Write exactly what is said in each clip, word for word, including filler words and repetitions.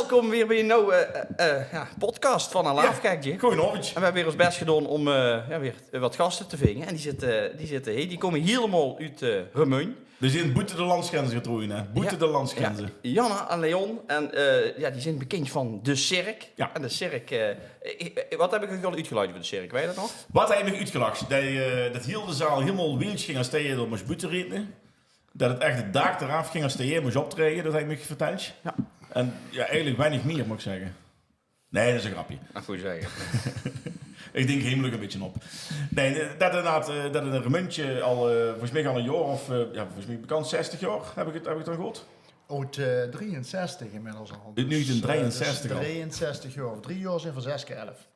Welkom weer bij een nieuwe eh, eh, ja, podcast van Alaaf Gekje. Goojenaovendj. En we hebbe weer ós bès gedaon óm eh, ja, weer wat gaste te vinge. En die zitte, die zitte, hey, die kómme hielemaol oet eh Remunj. Die zeen boete de landsgrenze getroje, hè? Boete de landsgrenze. Ja, Janne en Leon. En eh, ja, die zeen bekindj van de Cirk. Ja. En de Cirk, eh, eh, wat heb ik uch al oetgeluid euver de Cirk? Weit ge det nog? Wat heb ik uch oetgelag? Det eh, det hiel de zaal hielemaol wieldj ging es det ge d'r mós boete rete. Det het ech het daak d'raaf ging es det ge mós optraeje, det heb ik uch verteldj. Ja. En ja, eigelik weinig mier, mót ik zegge. Nee, det is een grapje. Ach, good zegge. Ik dink hemel ouk een bietje op. Nee, det inderdaad, eh, det in Remunj al, eh, volges mich al een jaor of, eh, ja, volges mich bekindj zestig jaor, heb ik het, heb ik het dan good? Oet eh, drieënzestig inmiddels al. Oet negentien drieënzestig al. Dus, eh, drieënzestig jaor. Drie jaor zeen v'r zes kier elf.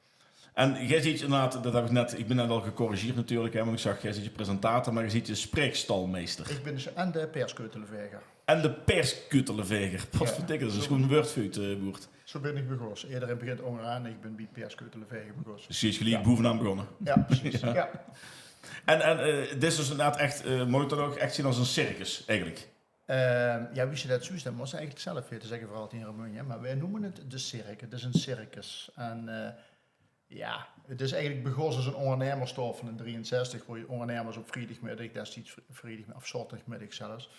En ge ziet inderdaad, det heb ik net, ik bin net al gecorrigeerd natuurlijk, hè, want ik zag, ge ziet de presentator, maar ge ziet de spreekstalmeister. Ik bin dus en de perskeutelveger. En de perskeutelveger. Potverdikke, det is gewoon een woordfeut, eh, Boert. Zo bin ik begós. Ederein begint óngeraan, ik bin bie perskeutelveger begós. Dus ge zeet geliek bovenaan begonne. Ja, precies. Ja. En, en eh, dit is dus inderdaad ech, eh, mót ik det ouk ech zeen es een circus, eigelik? Ehm, ja, wie ze det zuus, det mós ze eigelik zelf weite, zegge v'r altied in Remunj, hè. Maar wij noemen het de Cirk. Het is een circus. En eh, ja, het is eigelik begós es een óngernemersstaol van in drieënzestig, wo je óngernemers op vriedagmiddag, destieds vri-, vriedagmiddag of zaoterdigmiddag zelfs,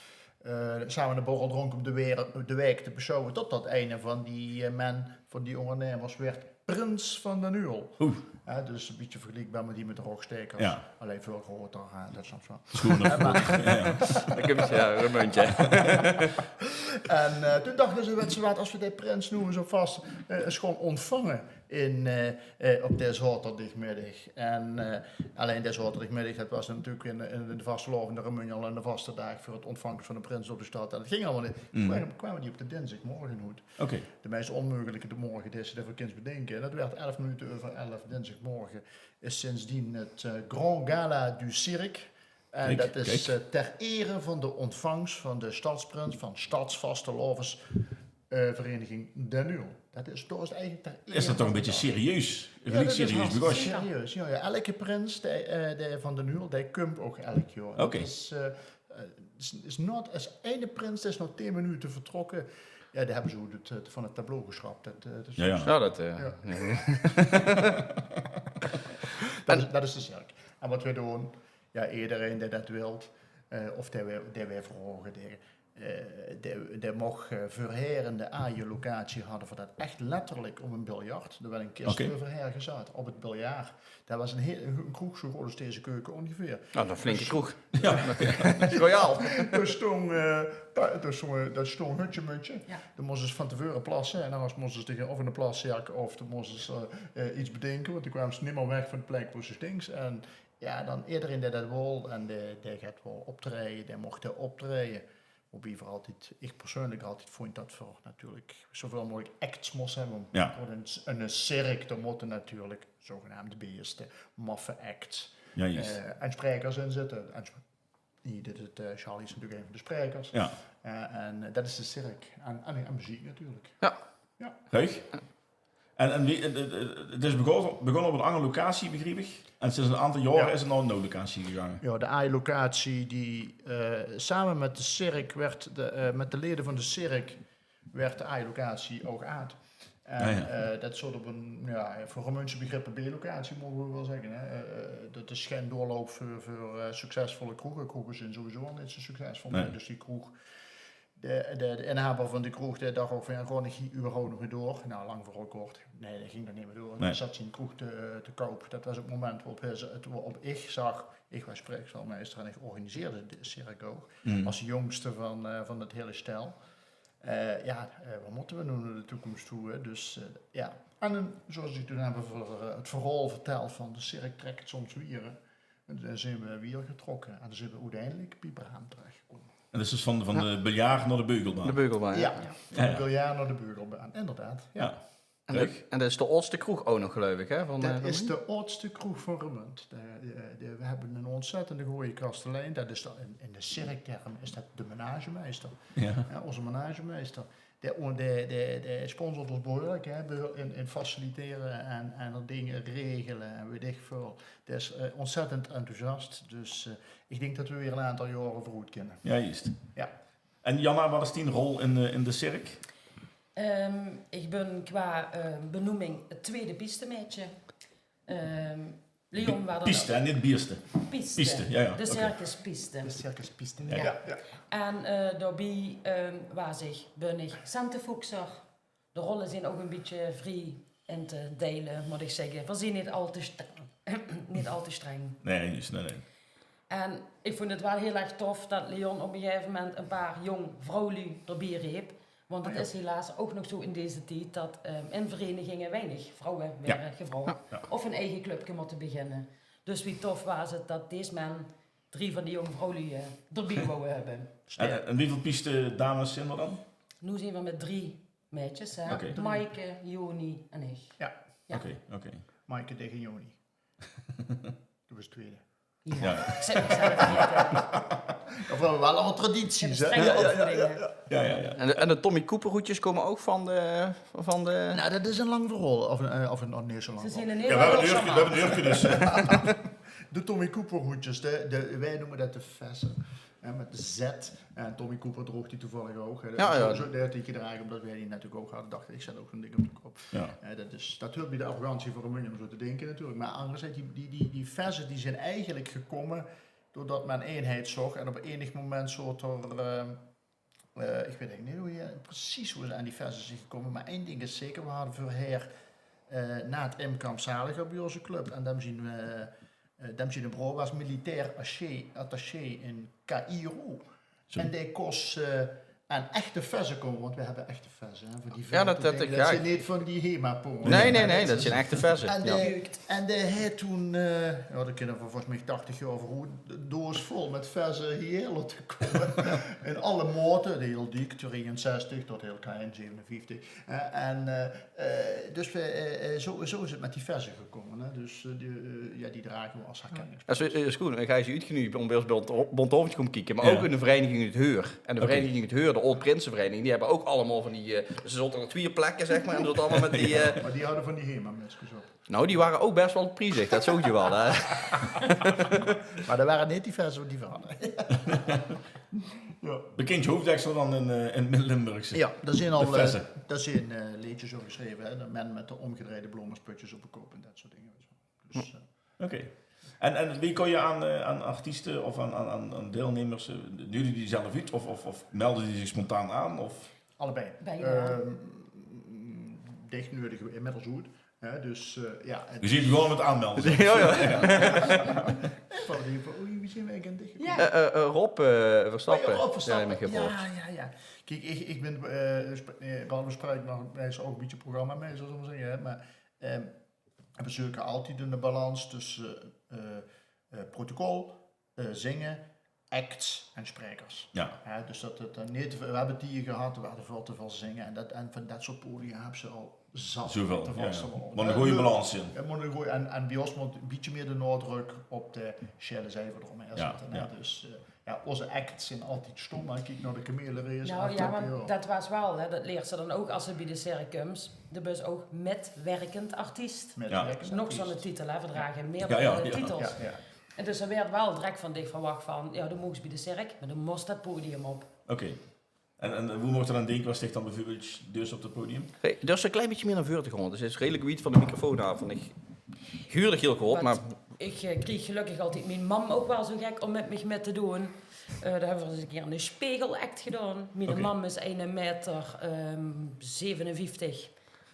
eh, same een borrel drónke óm de, weer, de waek te besjouwe, totdet eine van die eh, men, van die óngernemers, werd prins van D'n Uul. Oeh. Hè, dus een bietje vergeliekbaar met die met de Rogstaekers. Ja. Allein väöl groter, hè, det snaps se waal. Schoener. Ja, maar det kumtj, ja, Remunj. En eh, toen dachte ze, weit ge waat, es v'r de prins noe ens op vas eh, ens gaon ontvange in, eh, eh, op de zaoterdigmiddag. En eh, allein de zaoterdigmiddag, det was natuurlijk in, in de vastelaovendj in Remunj al de vaste daag veur het ontvangst van de prins op de stad. En det ging allemaol neet. Kwamen, kwamen die op de dinsdagmorge oet. Oké. De meist ónmeugelike de morge die se d'r veur kins bedinke. En det werd elf minute euver elf dinsdagmorge. Is sindsdien het eh, Grand Gala du Cirque. En det is eh, ter ere van de ontvangst van de stadsprins van Stadsvastelaovesvereniging D'n Uul. Det is, det is eigelik ter ere. Is det toch een bietje serieus? Ja, det is serieus, hartstikke serieus. Ja, ja. Elke prins die, eh, die van D'n Uul, die kumtj ouk elk jaor. Oké. Det is, eh, eh, is, is noots, es eine prins is nog tieën minute vertrokke, ja, die hebbe ze oet het, eh, van het tableau geschrap. Det, eh, det is ja, ja. Ja, det, eh, ja. Det is, det is de Cirk. En waat we doon, ja, ederein die det wilt, eh, of die we, die we vraoge, die, eh, die, die moch, eh, veurhaer in de aaie locatie hadde v'r det ech letterlik op een biljart. D'r werd een kist euverhaer gezatte op het biljart. Det was een, heel, een kroeg zo groot es deze keuke óngeveer. Nou, een flinke kroeg. Ja. Royaal. D'r stóng, eh, pa-, d'r stóng, eh, det stóng hutje-mutje. Ja. Dan mós se van te veure plasse en anders mós se dich of in de plaszak of dan mós se eh, iets bedinke, want dan kwaams se neet mier weg van het plek wo se stinks. En ja, dan ederein die det wol en die, die geit wol optraeje, die moch d'r optraeje. Waobie v'r altied, ik persuuenlik altied vónj det v'r natuurlijk zoväöl meugelik acts mós hebbe. Want een, een cirk, d'r mótte natuurlijk zogenaamde beeste, maffe acts, ja, juist, eh, en spraekers in zitte. En sp-, die dit het, eh, Charlie is natuurlijk een van de spraekers. Ja. Eh, en eh, det is de Cirk. En, en, en meziek natuurlijk. Ja. Ja. Leuk. En, en wie, het, het, het is begós, begós op een anger locatie, begriep ik. En sinds een aantal jaore is het nao een nuuj locatie gegange. Ja, de aaie locatie die, eh, same met de Cirk werd, de, eh, met de lede van de Cirk werd de aaie locatie ouk aad. En eh, det zit op een, ja, veur Remunjse begrippe B-locatie, moge we wel zegge, hè. Eh, det is gein doorloup veur, veur eh, succesvolle kroege. Kroege zeen sowieso al neet zo succesvol mier. Dus die kroeg, de, de, de inhaber van die kroeg, dae dach ouk van, ja, gaon ik hie überhaupt nog door? Nou, lang verhaol kort. Nee, dae ging d'r neet mier door. Dae zat zien kroeg te, eh, te koup. Det was het moment waorop hae, het, waorop ik zag, ik was spraekstalmeister en ik organiseerde de Cirk ouk. Es jóngste van, eh, van het hele stel. Eh, ja, eh, waat mótte we noe nao de toekomst toe, hè? Dus, eh, ja. En dan, zoals ik toen heb ver-, eh, het verhaol verteld van de Cirk trekt soms wier, hè. En dan zeen we wier getrokke. En dan zeen we oeteindelik bie Braam terechtgekómme. En det is dus van, van de biljart nao de beugelbaan. De beugelbaan, ja. Ja, van de biljart nao de beugelbaan, inderdaad. Ja. En det, en det is de aodste kroeg ouk nog, geluif ik, hè? Van, det eh, is de aodste kroeg van Remunj. De, de, de, we hebbe een ontzettende gooje kastelein. Det is dan, in, in de Cirkterm is det de menagemeister. Ja. Ja, ózze menagemeister. Dae, dae, dae, dae sponsort ós behuuerlik, hè, behuuer-, in, in facilitere en, en det dinger regele en weit ik väöl. Dae is eh, ontzettend enthousiast. Dus eh, ik dink det we weer een aantal jaore veuroet kinne. Ja, juist. Ja. En Janne, waat is dien rol in de, in de Cirk? Ehm, ich bön qua, ehm, benoeming 't twiede pistemeidje. Ehm, Leon waor dan Pieste, hè, neet bieëste. Pieste. Pieste, jao, jao, oké. De circuspieste. De circuspieste, jao. En, eh, daobie, ehm, waor ich, bön ich centefoekser. De rolle zeen ouch e bietje vrie in te deile, mót ich zègke. Veer zeen neet al te streng. Neet al te streng. Nae, juus, nae, nae. En ich vónj 't waal hiel erg tof det Leon op e gegaeve moment e paar jóng vrouwluuj d'rbie reep. Want 't is helaas ouch nog zoe in deze tied det, ehm, in vereiniginge weinig vrouwe waere gevraog. Of 'n eige clubke mótte beginne. Dus wie tof waor 't det dees man drie van die jóng vrouwluuj, eh, d'rbie wouwe höbbe. En, en wieväöl pieste dames zeen d'r dan? Noe zeen v'r mit drie meidjes, hè. Oké. Maaike, Joni en ich. Jao. Oké, oké. Maaike, dich en Joni. Doe bös twiede. Jao. Ich zèt mich zelf neet, hè. V'r höbbe waal allemaol tradities, hè. Strenge opvoeding, hè. Jao, jao, jao. En de, en de Tommy Cooper hoedjes kómme ouch van de, van de Nou, det is e lang verhaol. Of e, eh, of e, oh, neet zoe lang verhaol. Ze zeen in Nederland. Jao, v'r höbbe e uurke, v'r höbbe e uurke, dus, eh. De Tommy Cooper hoedjes, de, de, veer neume det de vèsse. Hè, mit de Z. En Tommy Cooper droog die toevallig ouch, hè. Jao, jao. Zoe, zoe, dae haet die gedrage ómdet veer die natuurlik ouch hadde. Dach ich, ich zèt ouch zoe'n dink op de kop. Jao. Hè, det is, det huuert bie de arrogantie van Remunj óm zoe te dinke natuurlik. Mer angerzijds, die, die, die, die vèsse die zeen eigelik gekómme doordet me eenheid zoch. En op enig moment zoot d'r, eh, eh, ich weit eigelik neet wie, eh, precies wie ze aan die vèsse zeen gekómme. Mer ein dink is zeker, veer hadde veurhaer, eh, Naat Imkamp Zaliger bie ózze club. En dem zien, eh, eh, dem ziene broor waor militair attaché, attaché in Caïro. Zoe. En dae kós, eh, aan echte vèsse kómme, want veer höbbe echte vèsse, hè, veur die Jao, det, det, det zeen neet van die Hema-porno. Nae, nae, nae, det zeen echte vèsse. En dae, en dae haet toen, eh, jao, dao kinne v'r volges mich tachtig jaor veur oet, de doos vol mit vèsse hie laote kómme. In alle maote, de hiel diek, tweeënzestig, tot hiel klein, zevenenvieftig. Eh, en, eh, eh, dus veer, eh, eh, zoe, zoe is 't mit die vèsse gekómme, hè. Dus, eh, die, eh, jao, die drage v'r es herkenningspunt. Det is, eh, is good. Dan gaon ze oetgeneudig óm bie ós bónthaovendje te kómme kieke, mer ouch in de vereiniging 't Heur. En de vereiniging 't Heur, de Aod Prinsevereiniging, die höbbe ouch allemaol van die, eh, ze zote op twieë plekke, zeg mer, en ze zote allemaol mit die, eh, Mer die hadde van die Hema-mutskes op. Nou, die wore ouch bès waal priezig, det zoog se waal, hè. Mer det wore neet die vèsse die v'r hadde. Jao. Bekindj hoofddeksel dan in, eh, in 't Midde-Limburgse. Jao, dao zeen al, eh, dao zeen, eh, leedjes euver gesjreve, hè. De man mit de ómgedreide blómmespötjes op de kop en det soort dinger, weit se waal. Dus, eh, Oké. En, en wie kóns se aan, eh, aan artieste of aan, aan, aan, aan deilnummers, eh, nuuegde die zelf oet of, of, of melde die zich spontaan aan? Of? Allebei. Beide. Ehm, dich nuuegde inmiddels oet. Hè, dus, eh, jao, 't Veer zeen gewoen mit aanmelde. Jao, jao. Van die van, oei, wie zeen v'r eigelik aan dich gekómme? Jao. Eh, eh, eh, Rob, eh, Verstappen. Jao, Rob Verstappen. Jao, jao, jao. Kiek, ich, ich bön, eh, sp-, eh, behalve spraekmeister ouch e bietje programmameister, zólle v'r zègke, hè, mer, ehm, En veer zeuke altied 'n balans tösse, eh, eh, protocol, eh, zinge, acts en spraekers. Jao. Hè, dus det, det, det neet, veer höbbe tied gehad, veer hadde väöl te väöl zinge. En det, en van det soort podia höbs se al zat. Zoeväöl, jao, jao. Mer 'n gooj balans in. 't Mót 'n gooj, en, en bie ós mót 'n bietje mieë de naodrök op de sjele zij v'r d'r ómhaer zètte, hè. Jao. Dus, eh, Jao, ózze acts zeen altied stóm, hè. Kiek nao de kamelerace. Nou jao, mer det waas waal, hè, det liers se dan ouch es se bie de cirk kums. De bös ouch mitwirkend artiest. Mitwirkend artiest. Nog zoe'n titel, hè, veer drage meerdere titels. Jao, jao. En dus d'r waerd waal direk van dich verwach van, jao, de moogs bie de cirk, mer de mós det podium op. Oké. En, en wie mót ich dao aan dinke es ich dan bieveurbeeld dus op 't podium? Hey, durfs se e klein bietje mieë nao veure te gaon? Dus 't is redelik wied van de microfoon aaf. En ich huur dich hiel good, mer Ich, eh, kreeg gelökkig altied mien mam ouch waal zoe gek óm mit mich mit te doon. Eh, dao höbbe v'r ins 'ne kier 'ne spegelact gedaon. Miene mam is eine meter, ehm, zevenenvieftig.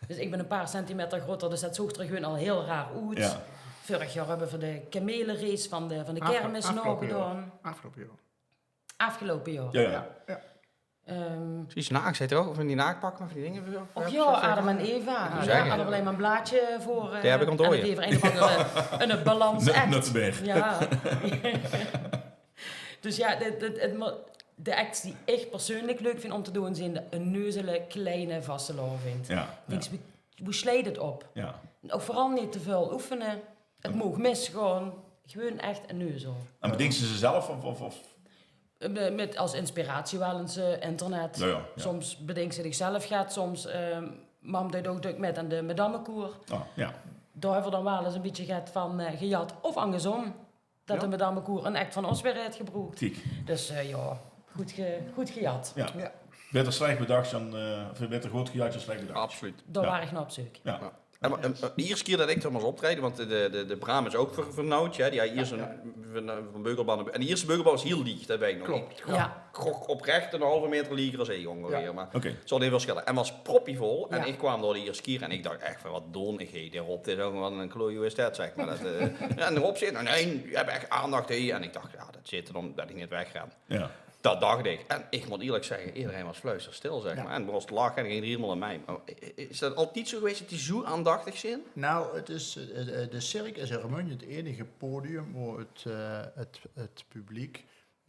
Dus ich bön e paar centimeter groter, dus det zoog d'r gewoen al hiel raar oet. Jao. Vörig jaor höbbe v'r de kamelerace van de, van de kermis naogedaon. Aafgeloupe jaor. Aafgeloupe jaor. Jao, jao. Jao, jao. Ehm, Precies, naak, zit d'r ouch van die naakpakke, van die dinger veur? Och jao, Adam en Eva. Jao, hadde v'r allein mer 'n blaadje veur, eh, die höb ich ónthaoje. En det haet ein of anger, eh, 'ne balans act. Nöttebeer. Jao. Dus jao, de, de, 't mo-, de acts die ich persoonlik leuk vinj óm te doon, zeen de onneuzele kleine vastelaovend. Jao, jao. Dinks, wie, wie sjleit 't op? Jao. Ouch veural neet te väöl oefene. 't Moog misgaon, gewoen ech 'n neuzel. En bedinks se ze zelf of, of, of? Eh, mit es inspiratie waal ins, eh, internet. Jao, jao, jao. Soms bedinks se dich zelf get, soms, eh, mam deit ouch dök mit aan de madammekoer. Ah, jao. Dao höbbe v'r dan waal ins e bietje get van, eh, gejat of angersóm. Det de madammekoer 'n act van ós weer haet gebroek. Kiek. Dus, eh, jao, good ge-, good gejat. Jao. Jao. Beter slech bedach dan, eh, of beter good gejat dan slech bedach. Absoluut. Dao waar ich nao op zeuk. Ja. En, en, en de ierste kier det ich dao mós optraeje, want de, de, de Braam is ouch ver-, vernauwd, hè. Die haw iers ein, van, van Beugelbaan. En de ierste Beugelbaan waas hiel lieg, det weit ich nog. Klop. Ich gok oprech ein halve maeter lieger es ich óngeveer. Mer 't zal neet väöl sjelle. En waas proppevol. En ich kwaam dao de ierste kier en ich dach ech van: "Waat doon ich hie?" Dae rop, "Dit is ouch waal ein kloeie stad," zèk mer. Det, eh, ja, en dao op zit, nae, die höbbe ech aandach, hè. En ich dach, ja, det zit 'r dan det ich neet wegren. Ja. Det dach ich. En ich mót ierlik zègke, ederein waas fluisterstil, zèk mer. En waas te lache en ging hielemaol in mei. Mer is det altied zoe gewaes det die zoe aandachtig zeen? Nou, het is, eh, eh, de Cirk is in Remunj het enige podium wo het, eh, het, het publiek,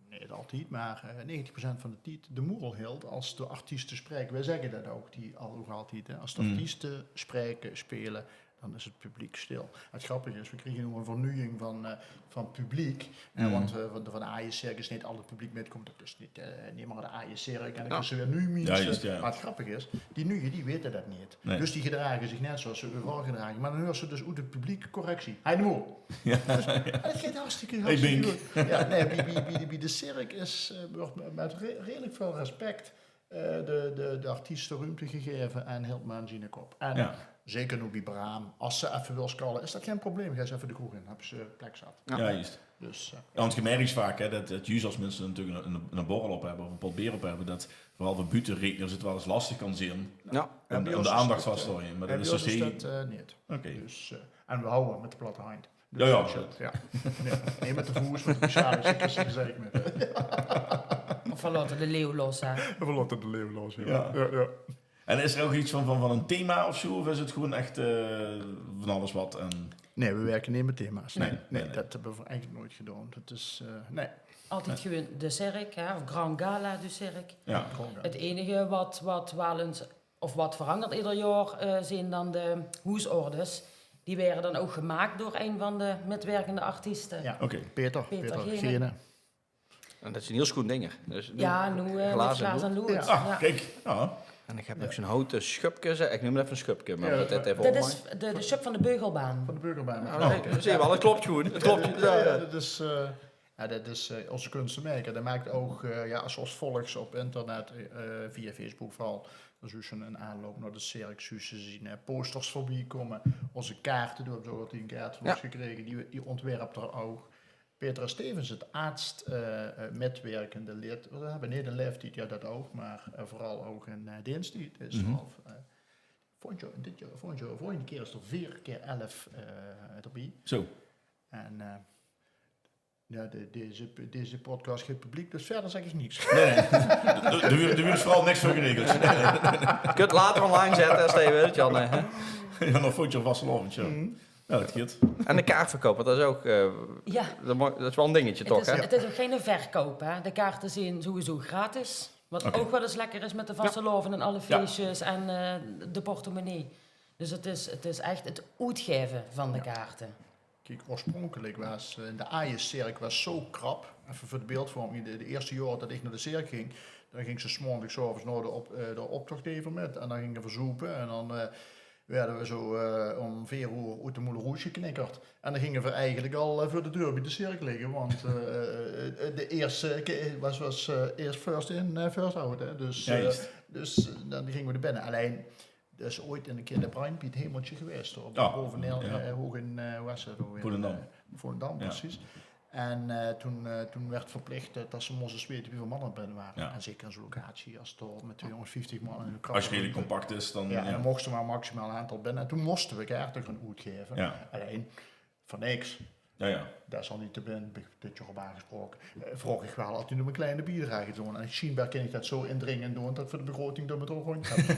neet altied, mer, eh, negentig procent van de tied de moel hilt es de artieste spraeke. Weej zègke det ouch, die al, ouch altied, hè. Es de artieste spraeke, spele, dan is het publiek stil. Het grappige is, we kriege noe ein vernuujing van, eh, van publiek. Eh, want, eh, van, van de Aje Cirk is neet al het publiek mitkump. Det is neet, eh, neet mier de Aje Cirk. En dan is 'r weer nuuj minse. Mer het grappige is, die nuuje, die weite det neet. Dus die gedrage zich net zoeas ze euveral gedrage. Mer dan heurs se dus oet het publiek: "Correctie, hae de moel." Dus, en het geit hartstikke, hartstikke good. Ja, nae, bie, bie, bie de, bie de Cirk is, eh, weurt met, met re-, redelik väöl respect eh, de, de, de artieste ruumte gegaeve en hilt me aan ziene kop. En zeker noe bie Braam, es se effe wils kalle, is det gein probleem. Geis effe de kroeg in, höbs se plek zat. Ja, juust. Dus, eh, ja, want ge merk vaak, hè, det, det juust es minse natuurlik ein, ein, ein borrel op höbbe of ein pot beer op höbbe, det veural veur buutereedners het waal ins lastig kan zeen um de aandach vas te haoje. Mer det is dus neet. Oké. Dus, eh, en we hawwe met de platte hand. Ja, ja. Neet, neet met de voes, want die sjaal is, ik zeg maar. Of we laote de leeuw los, hè? Of we laote de leeuw los, ja. Ja, ja. En is 'r ouch get van, van, van ein thema of zoe? Of is het gewoen ech, eh, van alles waat? En nae, we wirke neet met thema's. Nae, nae, det höbbe we eigelik noeats gedaon. Det is, eh, nae. Altied gewoen de Cirk, hè, of Grand Gala du Cirk. Ja. Het enige waat, waat waal ins of waat verangert eder jaor, eh, zeen dan de hoesordes. Die waere dan ouch gemaak door ein van de mitwirkende artieste. Ja. Oké. Peter, Peter Gene. En det zeen hiel sjoen dinger. Dus ja, noe, eh, glaas en lood. Ah, kiek. Ja. En ich höb nog zoe'n houte sjupke, zèk. Ich neum effe ein sjupke, mer det effe. Dit is de, de sjup van de Beugelbaan. Van de Beugelbaan. Ja, det zeen we al. Het klop gewoen. Het klop. Ja, ja, det is, eh, Ja, det is, eh, ózze kunstemaker. Dae maak ouch, eh, ja, es se ós volgs op internet, eh, via Facebook veural, dan zuus se in aanloup nao de Cirk zuus se zien, eh, posters veurbie kómme. Ózze kaarte, doe höbs ouch al ein kaart van ós gekrege, die, die óntwerp 'r ouch. Peter Stevens, het aadst, eh, eh, mitwirkende lid. We höbbe neet in laeftied, ja, det ouch, mer, eh, veural ouch in, eh, deenstied. Is al, eh, volgend jaor, dit jaor, volgend jaor, volgende kier is 'r veer kier elf, eh, d'rbie. Zo. En, eh, Ja, de, deze, deze podcast geit publiek, dus verder zèk ich niks. Nae, nae. Doe, doe, doe wuuers veural niks veur geregeld. Kóns later online zètte es se wils, Jan, hè? Ja, nog vónd je vastelaovend, ja. Ja, det geit. En de kaartverkoup, want det is ouch, eh, ja, det mo-, det is waal ein dingetje, toch, hè? Het is ouch geine verkoup, hè? De kaarte zeen sowieso gratis. Waat ouch waal ins lekker is met de vastelaovend en alle feesjes en, eh, de portemonnee. Dus het is, het is ech het oetgaeve van de kaarte. Kiek, oorspronkelik waas, eh, in de Aje Cirk waas zo krap. Effe veur de beeldvorming, de, de ierste jaore det ich nao de Cirk ging, dan ging se 's maondigs 's aoves nao de op-, eh, de optoch deve mit. En dan ginge v'r zoepe en dan, eh, woorte v'r zo, eh, óm veer oer oet de Moulin Rouge geknikkerd. En dan ginge v'r eigelik al, eh, veur de deur bie de Cirk ligke, want, eh, eh, de ierste ke-, waas, waas, eh, ierst first in, eh, first out, hè. Dus, eh, dus, eh, dan ginge v'r nao binne. Allein, det is ooit ein kier de brandj bie 't Hemeltje gewaes, hoor. Op de Bovenel, eh, hoog in, eh, waas 't alweer? Volendam. Eh, Volendam, precies. En, eh, toen, eh, toen woort verplich, eh, det se mós ins weite wieväöl man d'r binne wore. En zeker in zoe'n locatie, es 't dao met tweehonderdvieftig man in de krap, es 't redelik compact is, dan, ja, dan mochte mer maximaal aantal binne. En toen móste we kaarte gaon oetgaeve. Allein, veur niks. Ja, ja. Desalniettemin, bön ich dit jaor op aangesproke. Eh, vraog ich waal altied óm ein kleine biedrage te doon. En sjienbaar kin ich det zo indringend doon det v'r de begroting d'r mit rondj höbbe.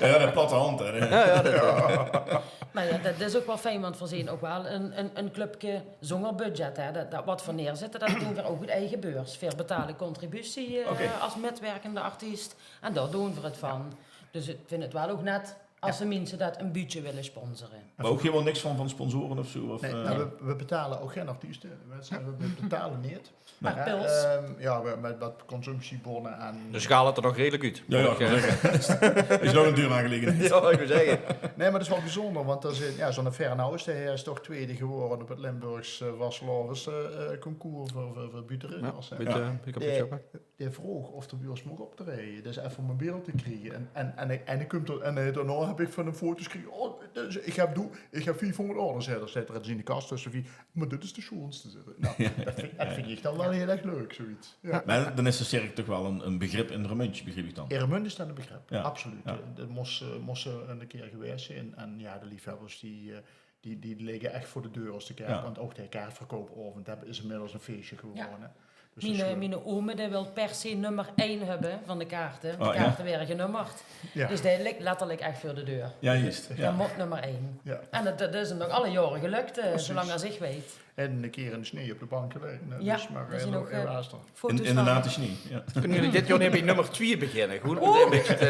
Ja, ja, de platte hand, hè. Ja, ja, det, eh. Mer ja, det is ouch waal fijn, want v'r zeen ouch waal ein, ein, ein clubke zónger budget, hè. Det, det waat v'r neerzitte, det doon v'r ouch oet eige beurs. V'r betale contributie, eh, es mitwirkende artiest. En dao doon v'r het van. Dus ich vinj het waal ouch net es de minse det ein bietje wille sponsore. Mer ouch hielemaol niks van, van sponsore of zo? Of, nae, eh, mer we, we betale ouch gein artieste. We, we betale neet. Mer pils. Ehm, ja, we, met waat consumptiebonne aan. Dus gaal het d'r nog redelik oet. Ja, ja, ich wou zègke. Is nog ein duur aangelegenheid. Ja, ich wou zègke. Nae, mer det is waal bezunjer, want det is, ja, zoe'n Fernauws, dae is toch tweede gewore op het Limburgs, eh, vastelaoves, eh, eh, concours veur, veur, veur buutereedners, hè. Ja, buute, buute. dae vroog of d'r bie ós moch optraeje. Dus effe óm ein beeld te kriege. En, en, en, en ich kump d'r, en, eh, daonao höb ich van häöm foto's gekrege. "Oh, dus ich höb, doe, ich höb viefhóngerd orders." Hè. Dao zit d'r in zien kas tösse vief. "Mer dit is de sjoonste," zaet 'r. Nou, det vinj, det vinj ich dan waal hiel erg leuk, zoiets. Ja. Mer dan is de cirk toch waal ein, ein begrip in Remunj, begriep ich dan? In Remunj is det ein begrip, absoluut. Ja. Det mós, eh, mós ein kier gewaes zeen. En, en ja, de liefhebbers die, eh, die, die ligke echt veur de deur es de kaart, want ouch de kaartverkoupaovend, det is inmiddels ein feesje gewore, hè. Dus mien, eh, mien ome, dae wil per se nummer ein höbbe van de kaarte. De kaarte waere genummerd. Ja. Dus dae ligk letterlik echt veur de deur. Ja, juust. Dae mót nummer ein. Ja. En det, det is 'm nog alle jaore gelök, eh, zoelang es ich weit. En ein kier in de sjnee op de bank gelaege, hè. Ja, dus, mer d'r zeen ouch, eh, foto's van. In de natte sjnee, ja. Kinne geer dit jaor neet bie nummer twieë beginne? Gewoen óm ein bietje te,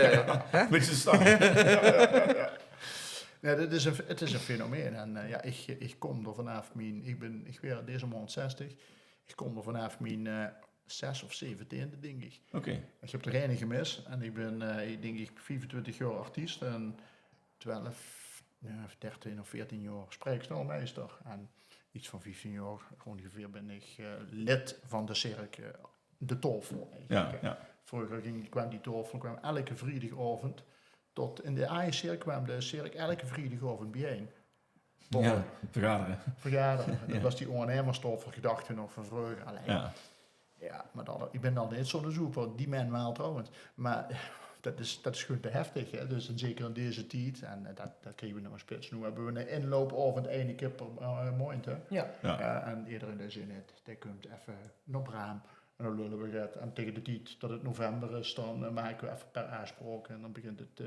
hè? Bietje te starte. Ja, ja, ja, ja. Ja, dit is ein, het is ein fenomeen. En, eh, ja, ich, ich kóm d'r vanaaf mien, ich bin, ich waer deze maond zestig. Ich kóm d'r vanaaf mien, eh, zes of zeventiende, dink ich. Oké. Ich höb d'r geine gemis. En ich bin, eh, ich dink, ich viefentwintig jaor artiest en twelf, ja, dertien of veertien jaor spreekstalmeister. En iets van vieftien jaor óngeveer bin ich, eh, lid van de cirk, eh, De Taofel eigelik, hè. Ja, ja. Vreuger ging, kwaam die taofel, kwaam elke vriedigaovend tot in de Aje Cirk kwaam de cirk elke vriedigaovend biejein. Borrele. Ja, vergadere. Vergadere. Det waas die óngernuimerstaofel, gedachte nog van vreuger. Allein, ja, mer dan, ich bin al neet zoe'n zoeper, die man waal trouwens. Mer det is, det is gewoen te heftig, hè. Dus en zeker in deze tied, en, eh, det, det kriege v'r nog ein spits. Noe höbbe v'r eine inloupaovend eine kier per, eh, maond, hè. Ja. Ja. Eh, en ederein dae zin haet, dae kump effe nao Braam. En dan lulle v'r get. En taege de tied det het november is, dan, eh, make v'r effe per aafspraok. En dan begint het, eh,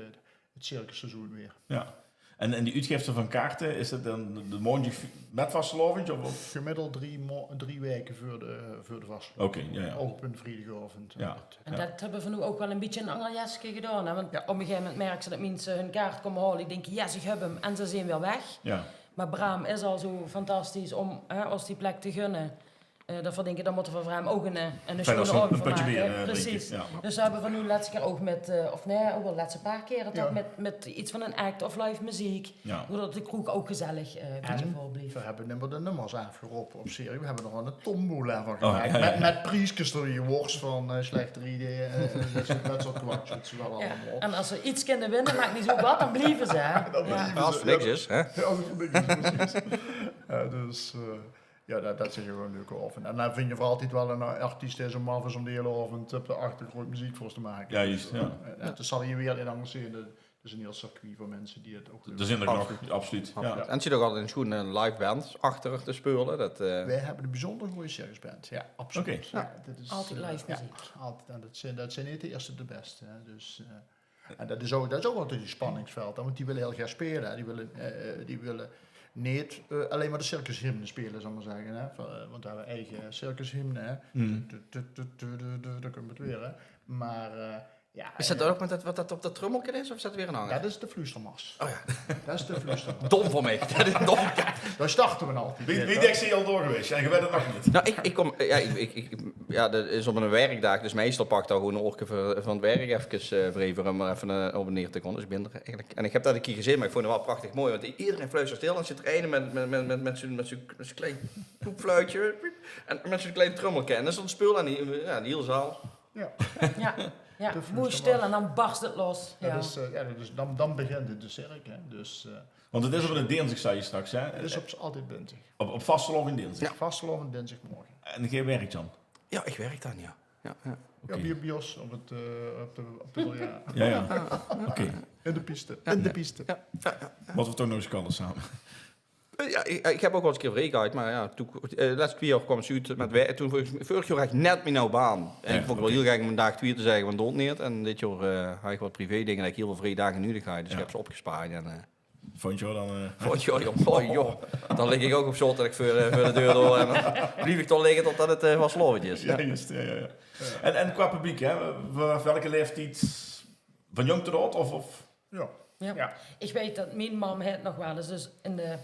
het circusseizoen weer. Ja. En, en die oetgifte van kaarte, is det dan de, de maondig v-, mit vastelaovend, of, of? Gemiddeld drie mo-, drie waeke veur de, veur de vastelaovend. Oké, ja, ja. Ouch op ein vriedigaovend. Ja. En det höbbe v'r noe ouch waal ein bietje ein anger jeske gedaon, hè? Want op ein gegaeve moment merks se det minse hun kaart kómme haole, die dinke: "Yes, ich höb 'm," en ze zeen weer weg. Ja. Mer Braam is al zoe fantastisch óm, hè, ós die plek te gunne. Eh, det v'r dinke, dan mótte v'r veur häöm ouch ein, eh, ein sjoon aovend van make. Precies. Ja. Dus v'r höbbe van noe lètste kier ouch mit, eh, of nae, ouch waal lètste paar kiere toch mit, mit iets van ein act of live meziek. Ja. Zoedet de kroeg ouch gezellig, eh, ein bietje vol blief. En v'r höbbe nimmer de nummers aafgerope op serie. V'r höbbe d'r ein tombola van gemaak. Oh, ja, ja. Mit, mit prieskes d'r je wors van, eh, slechter ideeë, eh, det soort, det soort kwats, det is waal allemaol. En es ze iets kinne winne, maak neet zoe oet waat, dan blieve ze, hè? Dan blieve ze, ja. As 't veur niks is, hè? Ja, as 't veur niks is, precies. Ja, dus, eh, Ja, det, det zeen gewoon leuke aovende. En dan vinje v'r altied waal ein artiest dae zoe maf is óm de hiele aovend op de achtergróndj meziek veur ós te make. Ja, juust, ja. Dus, eh, ja, det zal hie weer in angers zeen. Det is ein hiel circuit van minse die het ouch leuk vinje. D'r zeen d'r nog, absoluut. Ja. En zit ouch altied ein sjoen, eh, live band achter te speule. Det, eh, Veer höbbe ein biezónder gooj circusband. Ja, absoluut. Oké. Ja, det is, eh, live meziek. Ja, altied. En det zeen, det zeen neet de ierste de bèste, hè. Dus, eh, En det is ouch, det is ouch altied ein spanningsveld, hè, want die wille hiel gaer speule, hè. Die wille, eh, die wille neet, eh, allein mer de circushymne speule, zal ich mer zègke, hè. Va-, eh, want v'r höbbe eige circushymne, hè. Tut, tut, tut, tut, tut, tut, dao kump 't weer, hè. Mer, eh, ja, Is det dan ouch mit det, waat det op det trummelke is, of is det weer ein anger? Det is de fluistermars. Oh ja. Det is de fluistermars. Dom van mich. Det is dom. Dao starte v'r altied mit, hè. Wie, wie dèks se al door gewaes? En geer weit 't nog neet. Nou, ich, ich kóm, ja, ich, ich, ich, Ja, det is op ein werkdaag, dus meistal pak ich dan gewoen ein oorke van, van 't werk efkes, eh, vrie veur óm effe, eh, op en neer te kómme. Dus ich bin d'r eigelik. En ich höb det ein kier gezeen, mer ich vónj 't waal prachtig mooi, want ederein fluistert stil en zit d'r eine mit, mit, mit, mit, mit zoe'n, mit zoe'n, mit zoe'n klein poepfluitje en mit zoe'n klein trummelke. En dan steit 't spul en die, ja, die hiel zaal. Ja. Ja, ja. Mooi stil en dan barst 't los. Ja. Det is, eh, ja, det is, dan, dan begint 't, de cirk, hè. Dus, eh, Want 't is op ein dinsdig, zag se straks, hè? 't Is op, altied dinsdig. Op, op vastelaovend dinsdig? Ja. Vastelaovend dinsdigmorge. En geer wirk dan? Ja, ich wirk dan, ja. Ja, ja. Oké. Ja, bie, bie ós op 't, eh, op de, op de biljart. Ja, ja. Oké. In de piste. Ja. In de piste. Ja, ja, ja. Mótte v'r toch nog ins kalle same. Eh, ja, ich, ich höb ouch waal ins ein kier vrie gehad, mer ja, toen, eh, lètste twieë jaor kwaam ze oet mit wei-, toen veurig, veurig jaor haw ich net mien nuuj baan. En ich vónj 't waal hiel gek óm ein daag twieë te zègke van doot neet. En dit jaor, eh, haw ich waat privé-dinger det ich hiel väöl vriedaag nuuedig haw. Dus ich höb ze opgespaard en, eh, Volgend jaor dan, eh. Volgend jaor, joh. Oh, joh. Dan lig ich ouch op zaoterdig veur, eh, veur de deur door. En dan blief ich toch ligke totdet 't, eh, vastelaovend is. Ja, juust, ja, ja, ja. En, en qua publiek, hè, wa-, welke laeftied? Van jónk tot aad, of, of? Ja. Ja. Ja. Ich weit det mien mam haet nog waal ins dus in de